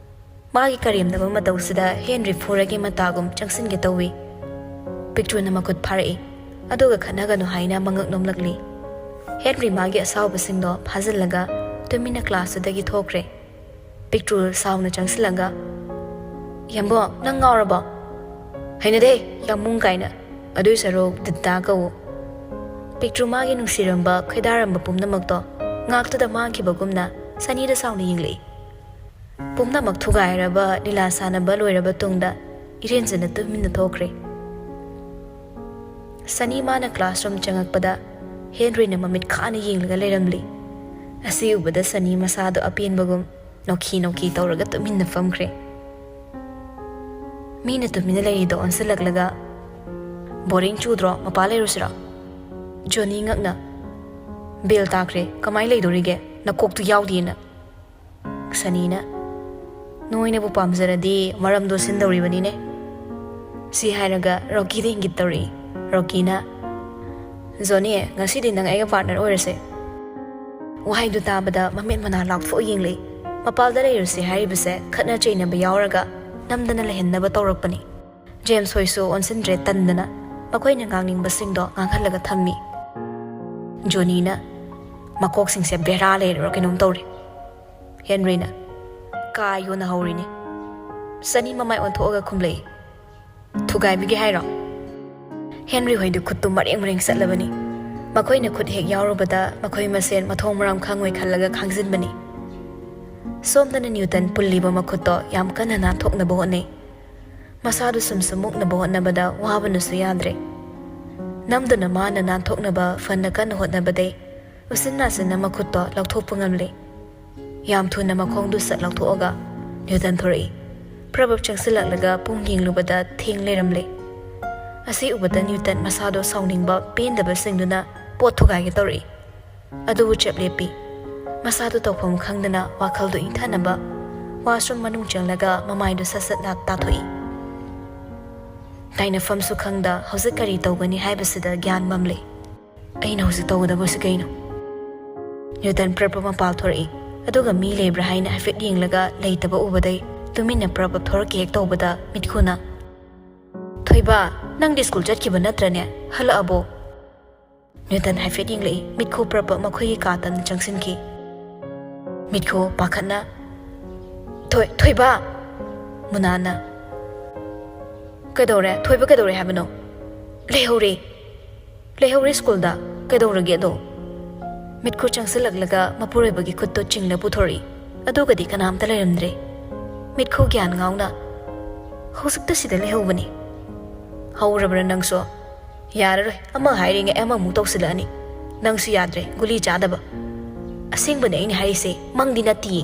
ꯃꯥꯒꯤ ꯀꯔꯦꯝꯅꯕ ꯃꯇꯧꯁꯤꯗ ꯍꯦꯟꯔꯤ ꯐꯨꯔꯒꯦ ꯃꯇꯥꯒꯨꯝ ꯆꯪꯁꯤꯟꯒꯦ ꯇꯧꯏ꯫ ꯄꯤꯛꯇ꯭ꯔꯨꯅ ꯃꯈꯨꯠ ꯐꯥꯔꯛꯏ, ꯑꯗꯨꯒ ꯈꯠꯅꯒꯅꯨ ꯍꯥꯏꯅ ꯃꯉꯛ ꯅꯣꯝꯂꯛꯂꯤ꯫ ꯍꯦꯟꯔꯤ ꯃꯥꯒꯤ ꯑꯁꯥꯎꯕꯁꯤꯡꯗꯣ ꯐꯥꯖꯤꯜꯂꯒ ꯇꯨꯃꯤꯟꯅ ꯀ꯭ꯂꯥꯁꯇꯨꯗꯒꯤ ꯊꯣꯛꯈ꯭ꯔꯦ꯫ ꯄꯤꯛꯇ꯭ꯔꯨ ꯁꯥꯎꯅ ꯆꯪꯁꯤꯜꯂꯒ, "ꯌꯥꯝꯕꯣ, ꯅꯪ ꯉꯥꯎꯔꯕꯣ? ꯍꯩꯅꯗꯦ, ꯌꯥꯝꯕꯨꯡ ꯀꯥꯏꯅ꯫ ꯑꯗꯨꯏ ꯁꯔꯨꯛ ꯗꯗꯥ ꯀꯧꯋꯣ꯫" ꯄꯤꯛꯇ꯭ꯔꯨ ꯃꯥꯒꯤ ꯅꯨꯡꯁꯤꯔꯝꯕ, ꯈꯣꯏꯗꯥꯔꯝꯕ ꯄꯨꯝꯅꯃꯛꯇꯣ ꯉꯥꯛꯇꯨꯗ ꯃꯥꯡꯈꯤꯕꯒꯨꯝꯅ ꯁꯅꯤꯗ ꯁꯥꯎꯅ ꯌꯦꯡꯂꯛꯏ꯫ ꯄꯨꯝꯅꯃꯛ ꯊꯨꯒꯥꯏꯔꯕ ꯂꯤꯂꯥ ꯁꯥꯟꯅꯕ ꯂꯣꯏꯔꯕ ꯇꯨꯡꯗ ꯏꯔꯦꯟꯖꯅ ꯇꯨꯃꯤꯟꯅ ꯊꯣꯛꯈ꯭ꯔꯦ꯫ ꯁꯅꯤ ꯃꯥꯅ ꯀ꯭ꯂꯥꯁꯔꯨꯝ ꯆꯪꯉꯛꯄꯗ ꯍꯦꯟꯔꯤꯅ ꯃꯃꯤꯠ ꯈꯥꯅ ꯌꯦꯡꯂꯒ ꯂꯩꯔꯝꯂꯤ꯫ ꯑꯁꯤ ꯎꯕꯗ ꯁꯅꯤ ꯃꯁꯥꯗꯣ ꯑꯄꯦꯟꯕꯒꯨꯝ ꯅꯣꯛꯈꯤ ꯅꯣꯛꯈꯤ ꯇꯧꯔꯒ ꯇꯨꯃꯤꯟꯅ ꯐꯝꯈ꯭ꯔꯦ꯫ ꯃꯤꯅ ꯇꯨꯃꯤꯟꯅ ꯂꯩꯔꯤꯗꯣ ꯑꯣꯟꯁꯤꯜꯂꯛꯂꯒ, "ꯕꯣꯔꯤꯡ ꯆꯨꯗ꯭ꯔꯣ? ꯃꯄꯥ ꯂꯩꯔꯨꯁꯤꯔꯣ?" ꯖꯣꯅꯤ ꯉꯛꯅ, "ꯕꯦꯜ ꯇꯥꯈ꯭ꯔꯦ, ꯀꯃꯥꯏ ꯂꯩꯗꯣꯔꯤꯒꯦ? ꯅꯀꯣꯛꯇꯨ ꯌꯥꯎꯗꯦꯅ꯫" ꯁꯅꯤꯅ, "ꯅꯣꯏꯅꯕꯨ ꯄꯥꯝꯖꯔꯗꯤ ꯃꯔꯝꯗꯣ ꯁꯤꯟꯗꯧꯔꯤꯕꯅꯤꯅꯦ꯫" ꯁꯤ ꯍꯥꯏꯔꯒ ꯔꯣꯀꯤꯗ ꯏꯪꯒꯤꯠ ꯇꯧꯔꯛꯏ꯫ ꯔꯣꯀꯤꯅ, "ꯖꯣꯅꯤ, ꯉꯁꯤꯗꯤ ꯅꯪ ꯑꯩꯒ ꯄꯥꯔꯠꯅꯔ ꯑꯣꯏꯔꯁꯦ꯫" ꯋꯥꯍꯩꯗꯨ ꯇꯥꯕꯗ ꯃꯃꯤꯠ ꯃꯅꯥ ꯂꯥꯎꯊꯣꯛꯑ ꯌꯦꯡꯂꯛꯏ꯫ ꯃꯄꯥꯜꯗ ꯂꯩꯔꯨꯁꯦ ꯍꯥꯏꯔꯤꯕꯁꯦ ꯈꯠꯅ ꯆꯩꯅꯕ ꯌꯥꯎꯔꯒ ꯅꯝꯗꯅ ꯂꯩꯍꯟꯅꯕ ꯇꯧꯔꯛꯄꯅꯤ꯫ ꯖꯦꯝꯁ ꯍꯣꯏꯁꯨ ꯑꯣꯟꯁꯤꯟꯗ꯭ꯔꯦ ꯇꯟꯗꯅ ꯃꯈꯣꯏꯅ ꯉꯥꯡꯅꯤꯡꯕꯁꯤꯡꯗꯣ ꯉꯥꯡꯍꯜꯂꯒ ꯊꯝꯃꯤ꯫ ꯖꯣꯅꯤꯅ, "ꯃꯀꯣꯛꯁꯤꯡꯁꯦ ꯕꯦꯔꯥ ꯂꯩꯔꯕ꯭ꯔꯥ ꯀꯩꯅꯣꯝ ꯇꯧꯔꯦ꯫" ꯍꯦꯟꯔꯤꯅ, "ꯀꯥ ꯌꯣꯟꯅꯍꯧꯔꯤꯅꯤ꯫" ꯁꯅꯤ ꯃꯃꯥꯏ ꯑꯣꯟꯊꯣꯛꯑꯒ ꯈꯨꯝꯂꯛꯏ꯫ "ꯊꯨꯒꯥꯏꯕꯤꯒꯦ ꯍꯥꯏꯔꯣ?" ꯍꯦꯟꯔꯤ ꯍꯣꯏꯗꯤ ꯈꯨꯠꯇꯨ ꯃꯔꯦꯡ ꯃꯔꯦꯡ ꯆꯠꯂꯕꯅꯤ꯫ ꯃꯈꯣꯏꯅ ꯈꯨꯠ ꯍꯦꯛ ꯌꯥꯎꯔꯨꯕꯗ ꯃꯈꯣꯏ ꯃꯁꯦꯟ ꯃꯊꯣꯡ ꯃꯔꯝ ꯈꯪꯉꯣꯏ ꯈꯜꯂꯒ ꯈꯥꯡꯖꯤꯟꯕꯅꯤ꯫ ꯁꯣꯝꯗꯅ ꯅ꯭ꯌꯨꯇꯟ ꯄꯨꯜꯂꯤꯕ ꯃꯈꯨꯠꯇꯣ ꯌꯥꯝ ꯀꯟꯅ ꯅꯥꯟꯊꯣꯛꯅꯕ ꯍꯣꯠꯅꯩ꯫ ꯃꯁꯥꯗꯨ ꯁꯨꯝ ꯁꯨꯝ ꯃꯨꯛꯅꯕ ꯍꯣꯠꯅꯕꯗ ꯋꯥꯕꯅꯁꯨ ꯌꯥꯗ꯭ꯔꯦ꯫ ꯅꯝꯗꯨꯅ ꯃꯥꯅ ꯅꯥꯟꯊꯣꯛꯅꯕ ꯐꯅ ꯀꯟꯅ ꯍꯣꯠꯅꯕꯗꯩ ꯎꯆꯤꯟ ꯅꯥꯆꯤꯟꯅ ꯃꯈꯨꯠꯇꯣ ꯂꯧꯊꯣꯛꯄ ꯉꯝꯂꯦ꯫ ꯌꯥꯝ ꯊꯨꯅ ꯃꯈꯣꯡꯗꯨ ꯁꯠ ꯂꯧꯊꯣꯛꯑꯒ ꯅ꯭ꯌꯨꯇꯟ ꯊꯣꯔꯛꯏ꯫ ꯄ꯭ꯔꯕꯞ ꯆꯪꯁꯤꯜꯂꯛꯂꯒ ꯄꯨꯡ ꯌꯦꯡꯂꯨꯕꯗ ꯊꯦꯡ ꯂꯩꯔꯝꯂꯦ꯫ ꯑꯁꯤ ꯎꯕꯗ ꯅ꯭ꯌꯨꯇꯟ ꯃꯁꯥꯗꯣ ꯁꯥꯎꯅꯤꯡꯕ ꯄꯦꯟꯗꯕꯁꯤꯡꯗꯨꯅ ꯄꯣꯠ ꯊꯨꯒꯥꯏꯒꯦ ꯇꯧꯔꯛꯏ꯫ ꯑꯗꯨꯕꯨ ꯆꯞ ꯂꯦꯞꯄꯤ꯫ ꯃꯁꯥꯗꯨ ꯇꯧꯐꯝ ꯈꯪꯗꯅ ꯋꯥꯈꯜꯗꯨ ꯏꯪꯊꯅꯕ washroom ꯃꯅꯨꯡ ꯆꯪꯂꯒ ꯃꯃꯥꯏꯗꯨ ꯁꯠ ꯁꯠ ꯂꯥꯛ ꯇꯥꯊꯣꯛꯏ꯫ ꯇꯥꯏꯅꯐꯝꯁꯨ ꯈꯪꯗ ꯍꯧꯖꯤꯛ ꯀꯔꯤ ꯇꯧꯒꯅꯤ ꯍꯥꯏꯕꯁꯤꯗ ꯒ꯭ꯌꯥꯟ ꯃꯝꯂꯦ꯫ "ꯑꯩꯅ ꯍꯧꯖꯤꯛ ꯇꯧꯒꯗꯕꯁꯤ ꯀꯩꯅꯣ?" ꯅ꯭ꯌꯨꯇꯟ ꯄ꯭ꯔꯞ ꯄ꯭ꯔꯞ ꯃꯄꯥꯜ ꯊꯣꯔꯛꯏ꯫ ꯑꯗꯨꯒ ꯃꯤ ꯂꯩꯕ꯭ꯔꯥ ꯍꯥꯏꯅ ꯍꯥꯏꯐꯦꯠ ꯌꯦꯡꯂꯒ ꯂꯩꯇꯕ ꯎꯕꯗꯩ ꯇꯨꯃꯤꯟꯅ ꯄ꯭ꯔꯞ ꯄ꯭ꯔꯞ ꯊꯣꯔꯛꯀꯦ ꯍꯦꯛ ꯇꯧꯕꯗ ꯃꯤꯠꯈꯨꯅ, "ꯊꯣꯏꯕ, ꯅꯪꯗꯤ ꯁ꯭ꯀꯨꯜ ꯆꯠꯈꯤꯕ ꯅꯠꯇ꯭ꯔꯅꯦ? ꯍꯜꯂꯛꯑꯕꯣ?" ꯅ꯭ꯌꯨꯇꯟ ꯍꯥꯏꯐꯦꯠ ꯌꯦꯡꯂꯛꯏ꯫ ꯃꯤꯠꯈꯨ ꯄ꯭ꯔꯞ ꯄ꯭ꯔꯞ ꯃꯈꯣꯏꯒꯤ ꯀꯥ ꯇꯝꯅ ꯆꯪꯁꯤꯟꯈꯤ꯫ ꯃꯤꯠꯈꯨ ꯄꯥꯈꯠꯅ, "ꯊꯣꯏ-, ꯊꯣꯏꯕ!" ꯃꯨꯅꯥꯅ, "ꯀꯩꯗꯧꯔꯦ? ꯊꯣꯏꯕ ꯀꯩꯗꯧꯔꯦ ꯍꯥꯏꯕꯅꯣ?" "ꯂꯩꯍꯧꯔꯦ꯫ ꯂꯩꯍꯧꯔꯦ ꯁ꯭ꯀꯨꯜꯗ꯫ ꯀꯩꯗꯧꯔꯒꯦ ꯑꯗꯣ?" ꯃꯤꯠꯈꯨ ꯆꯪꯁꯤꯜꯂꯛꯂꯒ ꯃꯄꯨꯔꯣꯏꯕꯒꯤ ꯈꯨꯠꯇꯨ ꯆꯤꯡꯅ ꯄꯨꯊꯣꯔꯛꯏ꯫ ꯑꯗꯨꯒꯗꯤ ꯀꯅꯥꯝꯇ ꯂꯩꯔꯝꯗ꯭ꯔꯦ꯫ ꯃꯤꯠꯈꯨ ꯒ꯭ꯌꯥꯟ ꯉꯥꯎꯅ, "ꯍꯧꯖꯤꯛꯇ ꯁꯤꯗ ꯂꯩꯍꯧꯕꯅꯤ꯫" "ꯍꯧꯔꯕ꯭ꯔꯥ ꯅꯪꯁꯨ? ꯌꯥꯔꯔꯣꯏ, ꯑꯃ ꯍꯥꯏꯔꯤꯉꯩ ꯑꯃꯃꯨꯛ ꯇꯧꯁꯤꯜꯂꯛꯑꯅꯤ꯫ ꯅꯪꯁꯨ ꯌꯥꯗ꯭ꯔꯦ, ꯒꯨꯂꯤ ꯆꯥꯗꯕ꯫" "ꯑꯁꯦꯡꯕꯅꯦ ꯑꯩꯅ ꯍꯥꯏꯔꯤꯁꯦ, ꯃꯪꯗꯤ ꯅꯠꯇꯤꯌꯦ꯫"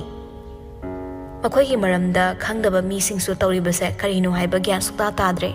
ꯃꯈꯣꯏꯒꯤ ꯃꯔꯝꯗ ꯈꯪꯗꯕ ꯃꯤꯁꯤꯡꯁꯨ ꯇꯧꯔꯤꯕꯁꯦ ꯀꯔꯤꯅꯣ ꯍꯥꯏꯕ ꯒ꯭ꯌꯥꯟ ꯁꯨꯛꯇꯥ ꯇꯥꯗ꯭ꯔꯦ꯫